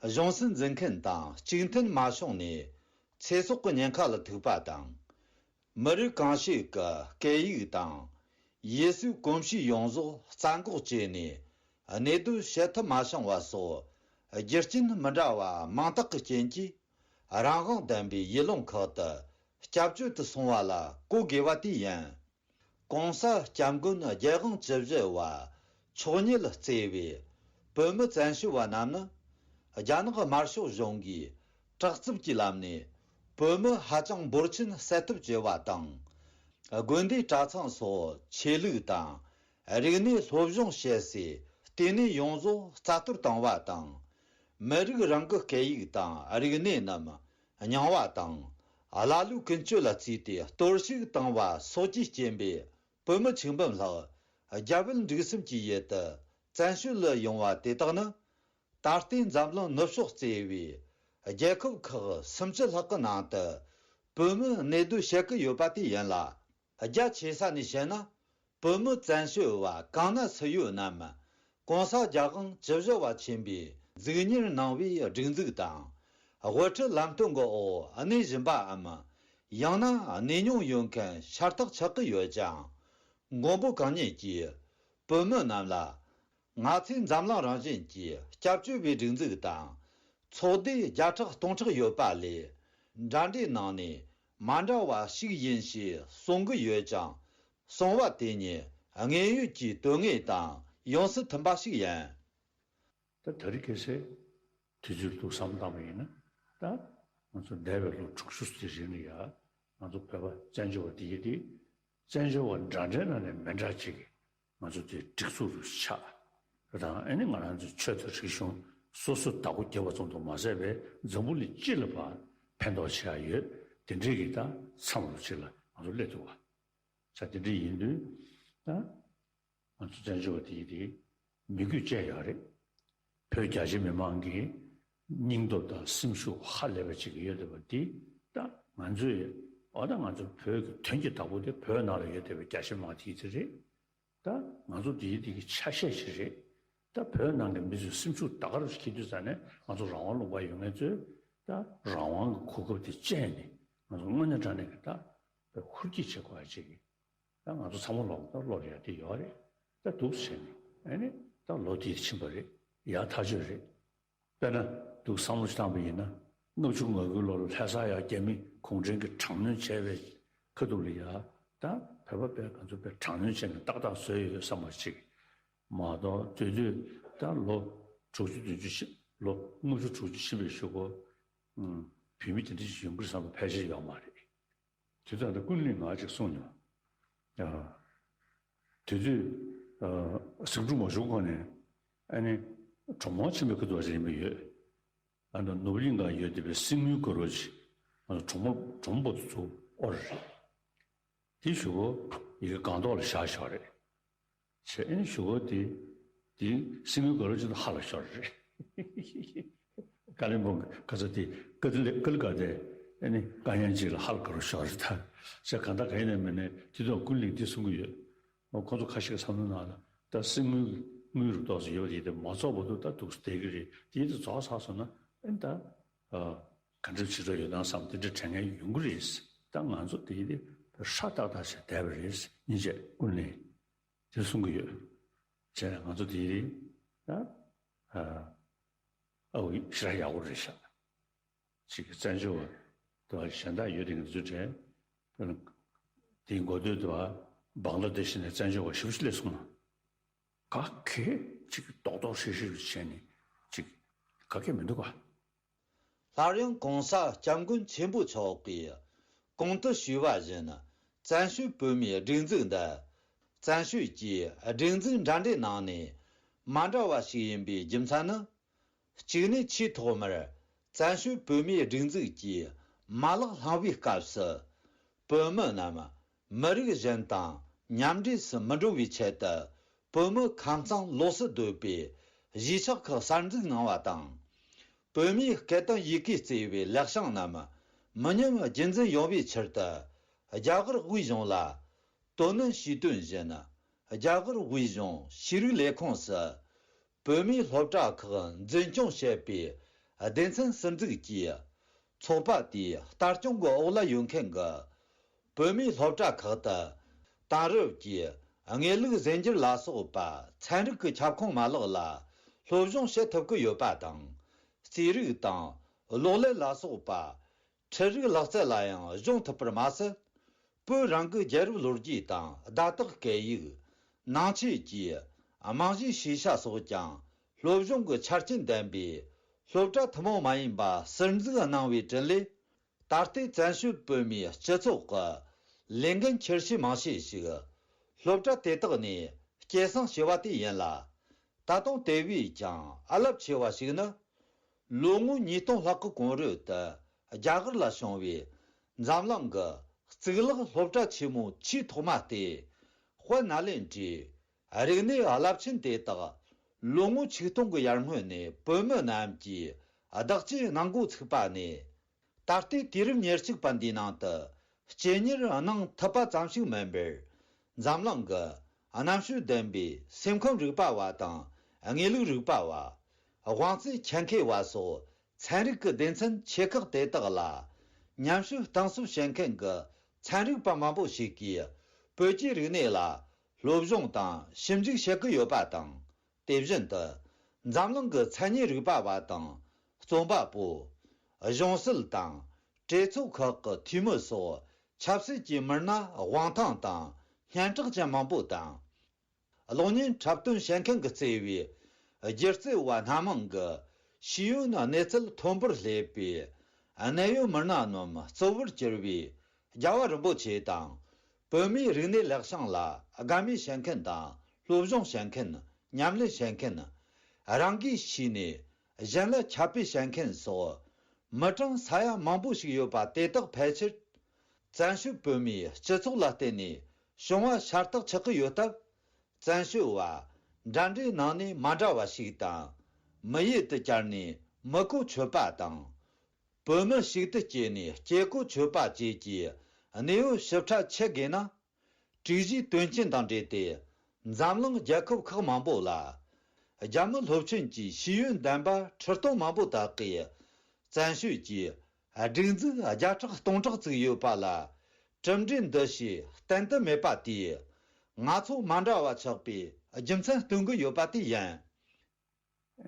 གཞུང་སྲིད་འཛིན་མཁན་དང་གཅིག་མཐུན་མ་བྱུང་ནས་ཚེ་སྲོག་གི་ཉེན་ཁ་ལ་ཐུག་པ་དང་། མི་རིགས་གང་ཞིག་གི་སྐད་ཡིག་དང་ཡུལ་སྲོལ་གོམས་གཤིས་ཡོངས་རྫོགས་རྩ་འགོག་བྱས་ནས་གནས་སྡོད་བྱེད་ཐབས་མ་བྱུང་བ་སོགས་རྒྱུ་རྐྱེན་མི་འདྲ་བ་མང་དག་གི་རྐྱེན་གྱིས། རང་དབང་ལྡན་པའི་ཡུལ་ལུང་ཁག་ཏུ་སྐྱབས་བཅོལ་དུ་སོང་བ་ལ་གོ་དགོས་པ་དེ་ཡིན། ༸གོང་ས་༸སྐྱབས་མགོན་རྒྱལ་དབང་བཅུ་བཞི་པ་མཆོག་ཉིད་གཙོས་པའི་བོད་མི་བཙན་བྱོལ་བ་རྣམས་ནི། རྒྱ་ནག་དམར་ཤོག་གཞུང་གིས་དྲག་རྩུབ་ཀྱི་ལམ་ནས་བོད་མི་ཧ་ཅང་འབོར་ཆེན་བསད་ཐབས་བྱས་པ་དང་། དགོན་སྡེ་གྲྭ་ཚང་སོགས་ཆོས་ལུགས་དང་རིག་གནས་སློབ་སྦྱོང་བྱེད་སའི་ལྟེ་གནས་ཡོངས་རྫོགས་རྩ་གཏོར་བཏང་བ་དང་། མི་རིགས་རང་གི་སྐད་ཡིག་དང་རིག་གནས་རྣམས་རྙིང་བ་དང་། ཀླ་ཀློའི་ཀུན་སྤྱོད་ལ་བརྩིས་ཏེ་གཏོར་བཤིག་བཏང་བ་སོགས་ཀྱི་རྐྱེན་པས། བོད་མི་ཆིག་འབུམ་ལྷག་རྒྱ་བལ་འབྲུག་གསུམ་གྱི་ཡུལ་དུ་བཙན་བྱོལ་དུ་ཡོང་བ་དེ་དག་ནི། ད་ལྟའི་འཛམ་གླིང་ནུབ་ཕྱོགས་གཙོས་པའི་རྒྱལ་ཁབ་ཁག་སུམ་ཅུ་ལྷག་གི་ནང་དུ་བོད་མི་གནས་སྡོད་བྱེད་ཀྱི་ཡོད་པ་དེ་ཡིན་ལ། རྒྱ་ཆེ་ས་ནས་བཤད་ན། བོད་མི་བཙན་བྱོལ་བ་གང་ན་སུ་ཡོད་རྣམས། གོང་ས་རྒྱལ་དབང་བཅུ་བཞི་པ་ཆེན་པོས་གཟིགས་གཉེར་གནང་བའི་སྒྲིག་འཛུགས་དང་། དབུ་ཁྲིད་ལམ་སྟོན་གྱི་འོག་གནས་བཞིན་པའམ། ཡང་ན་གནས་མྱོང་ཡོད་མཁན་ཤ་སྟག་ཆགས་ཀྱི་ཡོད་ཀྱང་། མགོན་པོ་གང་ཉིད་ཀྱིས་བོད་མི་རྣམས་ལ། ང་ཚོས་འཛམ་གླིང་རང་བཞིན་གྱི་སྐྱབས་བཅོལ་བའི་སྒྲིག་འཛུགས་དང་། ཚོགས་སྡེ་བརྒྱ་ཕྲག་སྟོང་ཕྲག་ཡོད་པ་ལས། འདྲ་འདྲའི་ནང་ནས་མ་འདྲ་བ་ཞིག་ཡིན་ཞེས་གསུང་གི་ཡོད་ཀྱང་། གསུང་བ་དེ་ཉིད་དངོས་ཡོད་ཀྱི་དོན་དངོས་དང་ཡོངས་སུ་མཐུན་པ་ཞིག་ཡིན། ད་ད་རེས་ཁ་སང་དུས་ཚོད་འདུག་བསམ་བཏང་བ་ཡིན་ན། ད་ང་ཚོ་འདས་པའི་ལོ་དྲུག་ཅུ་ཙམ་རིང་ལ་ཡ། ང་ཚོ་བོད་པ་བཙན་བྱོལ་བ་དེ་ཡི་དེ། བཙན་བྱོལ་བ་འདྲ་འདྲའི་ནང་ནས་མི་འདྲ་ཅིག་གི་ང་ཚོ་དེ་སྒྲིག་འཛུགས་རུ་ཆགས། དང་ཨ་ནི་ང་རང་ཚོའི་ཆོས་དང་རིག་གཞུང་སོ་སོ་བདག་པོ་རྒྱབ་པ་ཙམ་དུ་མ་ཟད་པའི་འཛམ་བུ་གླིང་སྤྱི་ལ་ཕར་ཕན་ཐོགས་བྱེད་ཡ་ཡོད། དེ་འདྲའི་གི་ད་མཚམས་རུ་ཅིག་ལ་ང་ཚོ་སླེབས་འདུག་བ། ས་དེ་འདྲ་ཡིན་དུས་ད་ང་ཚོ་བཙན་བྱོལ་བ་དེ་ཡི་དེ་མི་རྒྱུད་བཅས་ཡོད་རེད། བོད་རྒྱ་ཆེ་མི་མང་གི་སྙིང་སྟོབས་དང་སེམས་ཤུགས་ཧ་ལས་པ་ཅིག་ཡོད་བསྡད་པ་འདི་ད་ང་ཚོས་འོ་ད་ང་ཚོ་བོད་ཀྱི་དོན་གྱི་བདག་པོ་དེ་བོད་ནང་ལ་ཡོད་བསྡད་པའི་རྒྱ་ཆེ་མི་མང་དེ་ཡི་དེ་རེད། ད་ང་ཚོ་དེ་ཡི་དེ་གི་ཆ་ཤས་ཤིག་རེད། ད་བོད་ནང་གི་མི་ཚོའི་སེམས་ཤུགས་ད་ག་རུ་འཁྱེར་དུས་ཙ་ནས་ང་ཚོ་རང་དབང་ལུང་པ་ཡོད་མཁན་ཚོས་ད་རང་དབང་གི་གོ་སྐབས་དེ་སྤྱད་ནས་ང་ཚོ་དངོས་གནས་དྲང་གནས་ཀྱི་ད་བོད་ཧུར་སྐྱེད་བྱེད་དགོས་ཡ་ཅིག་གི། ད་ང་ཚོ་ཚང་མ་ལོག་ད་ལོག་ཡ་དེ་ཡོད་རེད། ད་འདུག་བྱས་ནས་ཨ་ནི་ད་ལོ་དེ་ཕྱིན་པ་རེད། ཡ་ཐག་ཆོད་རེད། དཔེར་ན་འདུག་བསམ་བློ་ཞིག་བཏང་པ་ཡིན་ན། ལྔ་བཅུ་ང་དགུའི་ལོ་ལ་ལྷ་ས་ཡ་རྒྱ་མི་གུང་ཁྲན་གྱིས་དྲག་གནོན་བྱས་པའི་ཁ་ཐུག་ལ་ཡ། ད་བོད་པ་དཔེ་ང་ཚོ་དཔེ་དྲག་གནོན་བྱས་ནས་ཏག་ཏག་བཟོས་ཡོད་བསམ་པ་ཅིག་མ་གཏོགས། དེ་དུས་ད་ལོ་དྲུག་ཅུ་བདུན་ཅུ་ཕྱིན། ལོ་ལྔ་བཅུ་དྲུག་ཅུ་ཕྱིན་པའི་གཞུག་གུ་བོད་མི་དེ་འདྲ་ཞིག་ཡོང་གི་རེད་བསམ་པ་ཕལ་ཆེར་ཡོད་མ་རེད། དེ་ལྟར་ད་ཀུན་གླིང་ང་ཅིག་གསུངས་མྱོང་། ཨ། དེ་དུས་ཨ་ཟིང་འཁྲུག་མ་བྱུང་གོང་ནས་ཨ་ནི་གྲོང་མོ་ཆེན་པོའི་ཁ་ཐུག་རིམ་པ་ཡོད། ཨ་ནི་ནོར་བུ་གླིང་ག་ཡོད་བསྡད་པའི་སྲིན་མོའི་དགའ་རོགས་ཅིག་ཨ་ནི་གྲོང་མོ་གྲོང་མོ་བར་དུ་ཚུར་དབོར་རེད། དེའི་གཞུག་གུ་ཡི་གེ་སྒང་ཏོག་ལ་བཞག་ཞོག་རེད། བྱས་ཨ་ནི་གཞུག་གུ་དེ་དེ་སྲིན་མོའི་དགའ་རོགས་ཅིག་ད་ཧ་ལ་ཤོར་རེད། ཀ་ལིམ་པོང་གི་ག་ས་དེ་ཀ་ཏི་ལེ་ཀ་ལི་ཀ་དེ་ཨ་ནི་དཀའ་ངལ་ཅིག་ལ་ཧ་ལ་དགའ་རོགས་ཤོར་རེད་ད། བྱས་གང་ལྟར་ག་ཡིན་ནའི་མིན་ནའི་དེ་དུས་ཀུན་གླིང་དེ་གསུང་གི་ཡོད། ཁོང་ཚོ་ཁ་ཤས་ཀྱི་བསམ་བློ་ནང་ལ་ད་སྲིན་མོའི་དངུལ་རུ་ཏོག་ཙམ་ཡོད་པ་དེ་དེ་མ་རྫོགས་བར་དུ་ད་འདུག་སེ་བསྡད་ཀྱི་རེད། དེ་དེ་རྫོགས་ཚར་སོང་ན་ཨ་ནི་ད་ག་འདྲ་བྱེད་འགྲོ་ཡོད་ན་བསམ་དེ་འདྲ་དྲན་མཁན་ཡོང་གི་རེད། ད་ང་ཚོ་དེ་དེ་ཧྲ་ཏག་ཏག་བྱས་བསྡད་པ་རེད། སྙིང་རྗེ་ཀུན་གླིང་། དེ་གསུང་གི་ཡོད། བྱས་ང་ཚོ་དེ་རིང་ད་ཨ་ཨ་འོ་ཞེ་དྲག་ཡག་པོ་རེད་ཤག་ཅིག་བཙན་བྱོལ་བ་དེ་བ་གཞན་དག་ཡོད་དེ་ང་ཚོའི་གྲས་དེའི་འགོ་སྟོད་དེ་བ་བང་ལ་དེ་ཤི་ནས་བཙན་བྱོལ་བ་ཞེ་པོ་ཅིག་སླེབས་སོང་ན། ག་གེ་ཅིག་རྡོག་རྡོག་ཧྲིལ་ཧྲིལ་བྱས་ནས་ཅིག་ག་གེ་མི་འདུག་ག་སླར་ཡང་གོང་ས་སྐྱབས་མགོན་ཆེན་པོ་མཆོག་གིས་གོང་དུ་ཞུས་པ་བཞིན། བཙན་བྱོལ་བོད་མིའི་སྒྲིག་འཛུགས་འདི་བཙན་བྱོལ་གྱི་སྒྲིག་འཛུགས་འདྲ་འདྲའི་ནང་ནས་མ་འདྲ་བ་ཞིག་ཡིན་པའི་རྒྱུ་མཚན་ནི། གཅིག་ནས་ཆེས་ཐོག་མར་བཙན་བྱོལ་བོད་མིའི་སྒྲིག་འཛུགས་ཀྱི་མ་ལག་བསླངས་པའི་སྐབས་སུ། བོད་མི་རྣམས་མི་རིགས་གཞན་དང་མཉམ་འབྲེལ་སུ་མི་འགྲོ་བའི་ཆེད་དུ། བོད་མི་ཁམས་གཙང་ལོགས་སུ་སྡོད་པའི་གཞིས་ཆགས་ཁག་གསར་འཛུགས་གནང་བ་དང་། བོད་མིའི་སྐད་དང་ཡི་གེ་གཙོས་པའི་ལེགས་བྱང་རྣམས་མི་ཉམས་རྒྱུན་འཛིན་ཡོང་བའི་ཕྱིར་དུ། རྒྱ་གར་དབུས་གཞུང་ལ་དོ་ནན་ཞུས་དོན་བཞིན། རྒྱ་གར་དབུས་གཞུང་ཤེས་རིག་ལས་ཁུངས་སུ། བོད་མིའི་སློབ་གྲྭ་ཁག་འཛིན་སྐྱོང་བྱེད་པའི་སྡེ་ཚན་ཟུར་འཛུགས་ཀྱིས། ཚོགས་པ་དེའི་ལྟ་སྐྱོང་གི་འོག་ལ་ཡོད་མཁན་གྱི་བོད་མིའི་སློབ་གྲྭ་ཁག་ཏུ་དེང་རབས་ཀྱི་དངོས་ལུགས་གཞན་འགྱུར་ལ་སོགས་པ་ཚན་རིག་གི་ཁྱབ་ཁོངས་མ་ལག་ལ་སློབ་སྦྱོང་བྱེད་ཐུབ་ཀྱི་ཡོད་པ་དང་། རྩིས་རིག་དང་གློག་ཀླད་ལ་སོགས་པ་འཕྲུལ་རིག་ལག་རྩལ་ལ་ཡང་སྦྱོང་ཐུབ་པར་མ་ཟད། བོད་རང་གི་རྒྱལ་རབས་ལོ་རྒྱུས་དང་བརྡ་དག་སྐད་ཡིག་ནང་ཆོས་ཀྱི་རྨང་གཞིའི་ཤེས་བྱ་སོགས་ཀྱང་སློབ་སྦྱོང་གི་ཆ་རྐྱེན་ལྡན་པའི་སློབ་གྲྭ་ཐུན་མོང་མ་ཡིན་པ་ཟུར་འཛུགས་གནང་བའི་དྲིན་ལས། ད་ལྟའི་བཙན་བྱོལ་བོད་མིའི་སྤྱི་ཚོགས་ཀྱི་ལས་འགན་འཁྱེར་བྱེད་མང་ཤས་ཤིག་སློབ་གྲྭ་དེ་དག་ནས་སྐྱེད་སྲིང་བྱས་པ་དེ་ཡིན་ལ། ད་དུང་དེ་བས་ཀྱང་རླབས་ཆེ་བ་ཞིག་ནི། ལོ་ངོ་ཉིས་སྟོང་ལྷག་གི་གོང་རོལ་དུ་རྒྱ་གར་ལ་བྱུང་བའི་འཛམ་གླིང་གི་གཙུག་ལག་སློབ་གྲྭ་ཆེན་མོ་ཆེས་ཐོག་མ་སྟེ། དཔལ་ནཱ་ལེནྡྲའི་རིག་གནས་རླབས་ཆེན་དེ་དག་ལོ་ངོ་ཆིག་སྟོང་གི་ཡར་སྔོན་ནས་བོད་མི་རྣམས་ཀྱིས་བདག་གཅེས་གནང་འགོ་ཚུགས་པ་ནས། ད་ལྟའི་དུས་རབས་ཉེར་གཅིག་པ་འདིའི་ནང་དུ་ སྤྱི་གཉེར་གནང་ཐུབ་པ་ཙམ་ཞིག་མིན་པར། འཛམ་གླིང་གི་རྣམ་དཔྱོད་ལྡན་པའི་སེམས་ཁམས་རིག་པ་བ་དང་། དངོས་ལུགས་རིག་པ་བ། དབང་རྩའི་ཆེད་མཁས་བ་སོགས་ཚན་རིག་གི་སྡེ་ཚན་ཆེ་ཁག་དེ་དག་ལ། ཉམས་ཞིབ་གཏིང་ཟབ་བྱེད་མཁན་གྱི་ཚན་རིག་པ་མང་པོ་ཞིག་གིས། བོད་ཀྱི་རིག་གནས་ལ་སློབ་སྦྱོང་དང་ཞིབ་འཇུག་བྱེད་ཀྱི་ཡོད་པ་དང་། དེ་བཞིན་དུ། འཛམ་གླིང་གི་མཚན་ཉིད་རིག་པ་བ་དང་། རྩོམ་པ་པོ། གཞུང་སྲིད་དང་། གྲོས་ཚོགས་ཁག་གི་འཐུས་མི་སོགས་ཆབ་སྲིད་ཀྱི་མི་སྣ་དབང་ཐང་དང་སྙན་གྲགས་ཅན་མང་པོ་དང་། གློག་བརྙན་འཁྲབ་སྟོན་བྱེད་མཁན་གྱིས་གཙོས་པའི་སྒྱུ་རྩལ་བ་སྣ་མང་གི་ཤེས་ཡོན་གནས་ཚུལ་མཐོན་པོར་སླེབས་པའི་གནད་ཡོད་མི་སྣ་རྣམས་གཙོ་བོར་གྱུར་བའི་རྒྱལ་བ་རིན་པོ་ཆེ་དང་། བོད་མིའི་རིག་གནས་ལེགས་བྱང་ལ་དགའ་མོས་བྱེད་མཁན་དང་སློབ་སྦྱོང་བྱེད་མཁན། ཉམས་ལེན་བྱེད་མཁན། རང་གིས་ཤེས་ནས་གཞན་ལ་ཁྱབ་སྤེལ་བྱེད་མཁན་སོགས་མི་གྲངས་ས་ཡ་མང་པོ་ཞིག་ཡོད་པ་དེ་དག་ཕལ་ཆེར། བཙན་བྱོལ་བོད་མིའི་སྤྱི་ཚོགས་ལ་བརྟེན་ནས་བྱུང་བ་ཤ་སྟག་ཆགས་ཀྱི་ཡོད་སྟབས། བཙན་བྱོལ་བ་འདྲ་འདྲའི་ནང་ནས་མ་འདྲ་བ་ཞིག་དང་། མི་ཡུལ་དུ་བཅར་ནས་མི་གོ་ཆོད་པ་དང་། བོད་མི་ཞིག་ཏུ་སྐྱེས་ནས་སྐྱེ་གོ་ཆོད་པ་བཅས་ཀྱི་གནས་བབ་ཞིབ་ཕྲ་ཆེད་དགོས་ན། དྲུག་བཞིའི་དོན་རྐྱེན་དང་འབྲེལ་ཏེ། འཛམ་གླིང་རྒྱལ་ཁབ་ཁག་མང་པོ་ལ། རྒྱ་མི་སློབ་ཆེན་གྱི་ཤེས་ཡོན་ལྡན་པ་ཁྲི་སྟོང་མང་པོ་དག་གིས། བཙན་བྱོལ་གྱི་སྒྲིག་འཛུགས་བརྒྱ་ཕྲག་སྟོང་ཕྲག་ཙམ་ཡོད་པ་ལ། གྲུབ་འབྲས་འདུ་ཤེས་བརྟན་དུ་མེད་པ་དེས། ང་ཚོ་མ་འདྲ་བ་ཆགས་པའི་རྒྱུ་མཚན་སྟོན་གྱི་ཡོད་པ་དེ་ཡིན།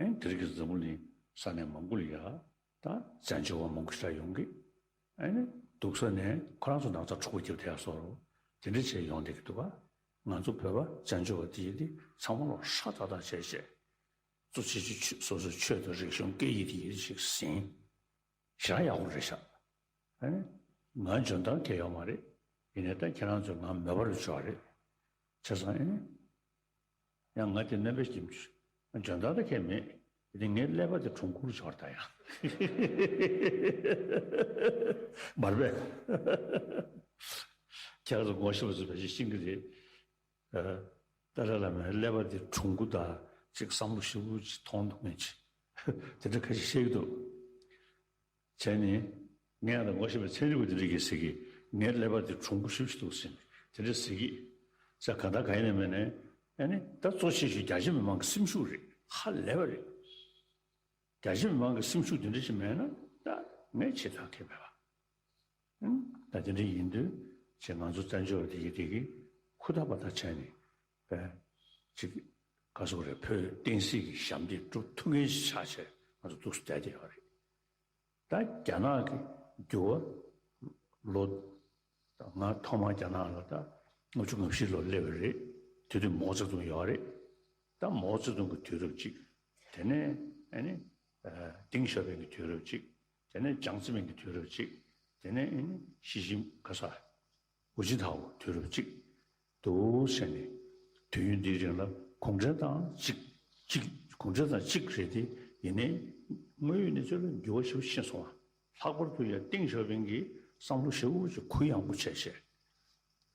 ཨེ་དེ་རིང་གི་འཛམ་བུ་གླིང་ས་གནས་མང་པོ་ལ་ཡ་ད་བཙན་བྱོལ་བ་མང་པོ་ཞིག་ཡོང་གི། ཨེ་ནི་འདུག་ས་ནས་ཁོ་རང་ཚོ་ནང་ཚ་འཁྲུག་པ་བརྒྱབ་བསྡད་ཡ་སོགས་དེ་འདྲ་བྱས་ཡོང་བསྡད་ཀྱི་འདུག་ག་ང་ཚོ་བོད་པ་བཙན་བྱོལ་བ་དེ་ཡིན་དེ་ཚང་མ་ལོ་ཧྲ་ཏག་ཏག་བྱས་བྱས་གཙོ་ཆེ་ཆེ་ཆོས་སོ་སོའི་ཆོས་དང་རིག་གཞུང་སྐད་ཡིག་དེ་ཡིན་ཞིག་ཟིན། ཞེ་དྲག་ཡག་པོ་རེད་ཤག་ཨེ་ནི་ང་འཇོན་ཐང་གང་ཡོད་མ་རེད། ཡིན་ནའི་ད་ཁྱེད་རང་ཚོས་ང་མོས་པ་རུ་བྱོས་པ་རེད། བྱས་ཙང་ཨེ་ནི། ཡང་ང་དེ་རྣམ་པའི་སྐྱིད་འཇོན་ཐང་ད་ཁྱད་མེད། དེ་ངའི་ཀླད་པ་དེ་གྲུང་གུར་འབྱོར་ད་ཡང་མར་པས། ཁྱེད་ཚོ་ངོ་ཤེས་པ་ཚོ་བེད་སྤྱོད་ཤེས་ཀྱི་རེད། ཨ། ཏཱ་ལའི་བླ་མའི་ཀླད་པ་དེ་གྲུང་གུ་དང་ཅིག་བསམ་བློ་ཞིབ་པོ་ཅིག་ཐོང་ཐུབ་མཁན་ཅིག་དེ་འདྲ་ཁ་ཤས་བཤད་ཀྱི་འདུག་བྱས་ནས་ངས་ཡང་ད་ངོ་ཤེས་པའི་ཚན་རིག་པ་དེ་འདྲ་གིས་ཟེར་གི། ངའི་ཀླད་པ་དེ་གྲུང་པོ་ཞེ་པོ་ཅིག་འདུག་ཟེར་ནས་དེ་འདྲ་ཟེར་གི། ས་ག་ད་ག་ཡིན་ནས་མེད་ནས་ཨ་ནི་ད་གཙོ་ཆེ་ཤོས་རྒྱ་ཆེ་མི་མང་གི་སེམས་ཤུགས་རེད། ཧ་ལས་པ་རེད། རྒྱ་ཆེ་མི་མང་གི་སེམས་ཤུགས་དེ་འདྲ་ཞིག་མེད་ན་ད་ངས་བྱེད་ཐབས་མཁས་མེད་པ། ཨང་། ད་དེ་འདྲ་ཡིན་དུས་ཅེས་ང་ཚོ་བཙན་བྱོལ་བ་དེ་གི་དེ་གི་ཧུར་ཐག་པ་ཐག་བྱས་ནས་པས་ཅིག་ག་སོག་རེད། བོད་བསྟན་སྲིད་ཀྱི་ཞབས་འདེགས་སྒྲུབ་ཐུབ་མཁན་ཞིག་ཆགས་བྱས་ང་ཚོ་འདུག་སེ་བསྡད་བསྡད་ཡོད་རེད། ད་རྒྱ་ནག་གི་འགྱུར་བ་ལོ་ང་ཐོག་མར་རྒྱ་ནག་ལ་ད་ལྔ་བཅུ་ང་བཞི་ལོ་སླེབས་པ་རེད། དེ་དུས་མའོ་ཙེ་ཏུང་ཡོད་རེད། ད་མའོ་ཙེ་ཏུང་གི་དུས་རབས་གཅིག་དེ་ནས་ཨ་ནི་ཏེང་ཞའོ་ཕིང་གི་དུས་རབས་གཅིག་དེ་ནས་ཅང་ཙེ་མིན་གྱི་དུས་རབས་གཅིག་དེ་ནས་ཨ་ནི་ཞི་ཅིན་ག་ས་ཧུ་ཅིན་ཐའོ་དུས་རབས་གཅིག་འདུག་ཟེར་ནས་དུས་ཡུན་འདིའི་རིང་ལ་གུང་ཁྲན་ཏང་གཅིག་གཅིག་གུང་ཁྲན་ཏང་གཅིག་རེད་དེ། ཡིན་ནའི་དངོས་ཡོད་གནས་ཚུལ་ལ་འགྱུར་བ་ཞེ་པོ་ཕྱིན་སོང་བ། ལྷག་པར་དུ་ཡང་ཏེང་ཞའོ་ཕིང་གིས་བསམ་བློ་ཞེ་པོ་ཅིག་གུ་ཡངས་པོ་བྱས་བྱས།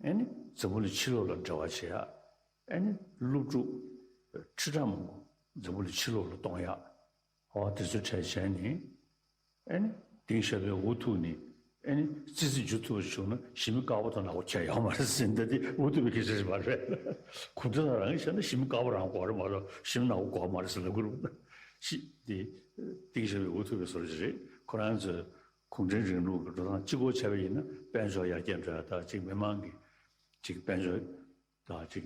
ཨ་ནི་འཛམ་བུ་གླིང་ཕྱི་ལོགས་ལ་འབྲེལ་བ་བྱེད་ཡག་ཨ་ནི་སློབ་ཕྲུག་ཁྲི་ཕྲག་མང་པོ་འཛམ་བུ་གླིང་ཕྱི་ལོགས་ལ་གཏོང་ཡག་འོ་དེ་ཚོ་གྲས་བྱས་ནས་ཨ་ནི་ཏེང་ཞའོ་ཕིང་འུ་ཐུག་ནས་ཨ་ནི་ཙི་ཙི་འཇུ་ཐུབ་པ་བྱུང་ན་ཞི་མི་དཀར་པོ་དང་ནག་པོ་ཁྱད་ཡོད་མ་རེད་ཟེར། ད་དེ་འུ་ཐུག་པའི་སྐད་ཆ་ཞིག་མ་རེད། གུང་ཁྲན་ཏང་རང་གིས་བཤད་ན་ཞི་མི་དཀར་པོ་རང་དགོས་རེད་མ་གཏོགས་ཞི་མི་ནག་པོ་དགོས་མ་རེད་ཟེར་ལབ་ཀྱི་རེད། ཤི་དེ་ཏེང་ཞའོ་ཕིང་འུ་ཐུག་པའི་བཟོ་འདྲ་ཞིག་རེད། ཁོ་རང་ཚོས་གུང་ཁྲན་རིང་ལུགས་ཀྱི་འགྲོ་སྟངས་གཅིག་པོ་བྱས་པ་ཡིན་ན་དཔལ་འབྱོར་ཡར་རྒྱས་འགྲོ་ཡག་དང་གཅིག་མི་མང་གི་གཅིག་དཔལ་འབྱོར་དང་གཅིག་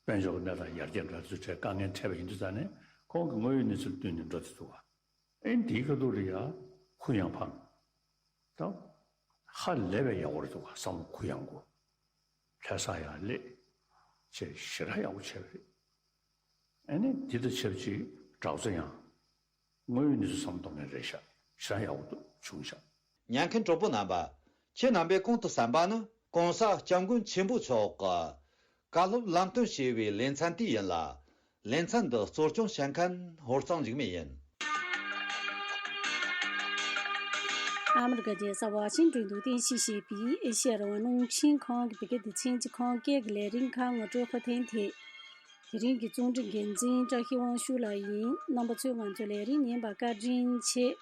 དཔལ་འབྱོར་གྱི་གནས་སྟངས་ཡར་རྒྱས་འགྲོ་ཡག་དེ་ཚོའི་གྲས་དཀའ་ངལ་འཕྲད་པ་ཡིན་དུས་ཙང་ནས་ཁོང་གི་དངོས་ཡོད་གནས་ཚུལ་བསྟུན་ནས་འགྲོ་དེ་འདུག་བ། ཨེ་འདིའི་ཁ་ཐུག་ལ་ཡ་གུ་ཡངས་ཕངས་དང་ཧ་ལས་པའི་ཡག་པོ་རེད་འདུག་བ། བསམ་བློ་གུ་ཡངས་གུ་ལྷ་ས་ཡར་སླེབས་བྱས་ཞེ་དྲག་ཡག་པོ་བྱས་པ་རེད། ཨ་ནི་འདི་དང་ཆབས་ཅིག་གྲྭ་བཙུན་ཡང་དངོས་ཡོད་གནས་ཚུལ་བསམ་གཏོང་མཁན་རེད་ཤག་ཞེ་དྲག་ཡག་པོ་འདུག་བྱུང་ཤག་ཉན་མཁན་གྲོགས་པོ་རྣམ་པ། ཁྱེད་རྣམ་པས་གོང་དུ་གསན་པ་ནི་༸གོང་ས་༸སྐྱབས་མགོན་ཆེན་པོ་མཆོག་གི་བཀའ་སློབ་ལམ་སྟོན་ཞེས་པའི་ལེ་ཚན་དེ་ཡིན་ལ། ལེ་ཚན་འདི་གཙོ་སྐྱོང་བྱེད་མཁན་ཧོར་གཙང་འཇིགས་མེད་ཡིན། ཨ་མི་རི་ཀ་རྒྱལ་ས་ཝ་ཤིང་ཏོན་དུ་རྟེན་གཞི་བྱས་པའི་ཨེ་ཤེ་ཡ་རང་དབང་རླུང་འཕྲིན་ཁང་གི་བོད་སྐད་སྡེ་ཚན་གྱི་ཁོང་སྐད་ཀྱི་ལས་རིམ་ཁག་ངོ་སྤྲོད་ཁ་ཐེངས་དེ། དེ་རིང་གི་རྩོམ་སྒྲིག་འགན་འཛིན་བཀྲ་ཤིས་དབང་ཕྱུག་ལགས་ཡིན། རྣམ་པ་ཚོས་ང་ཚོའི་ལས་རིམ་ཉན་པར་བཀའ་དྲིན་ཆེ།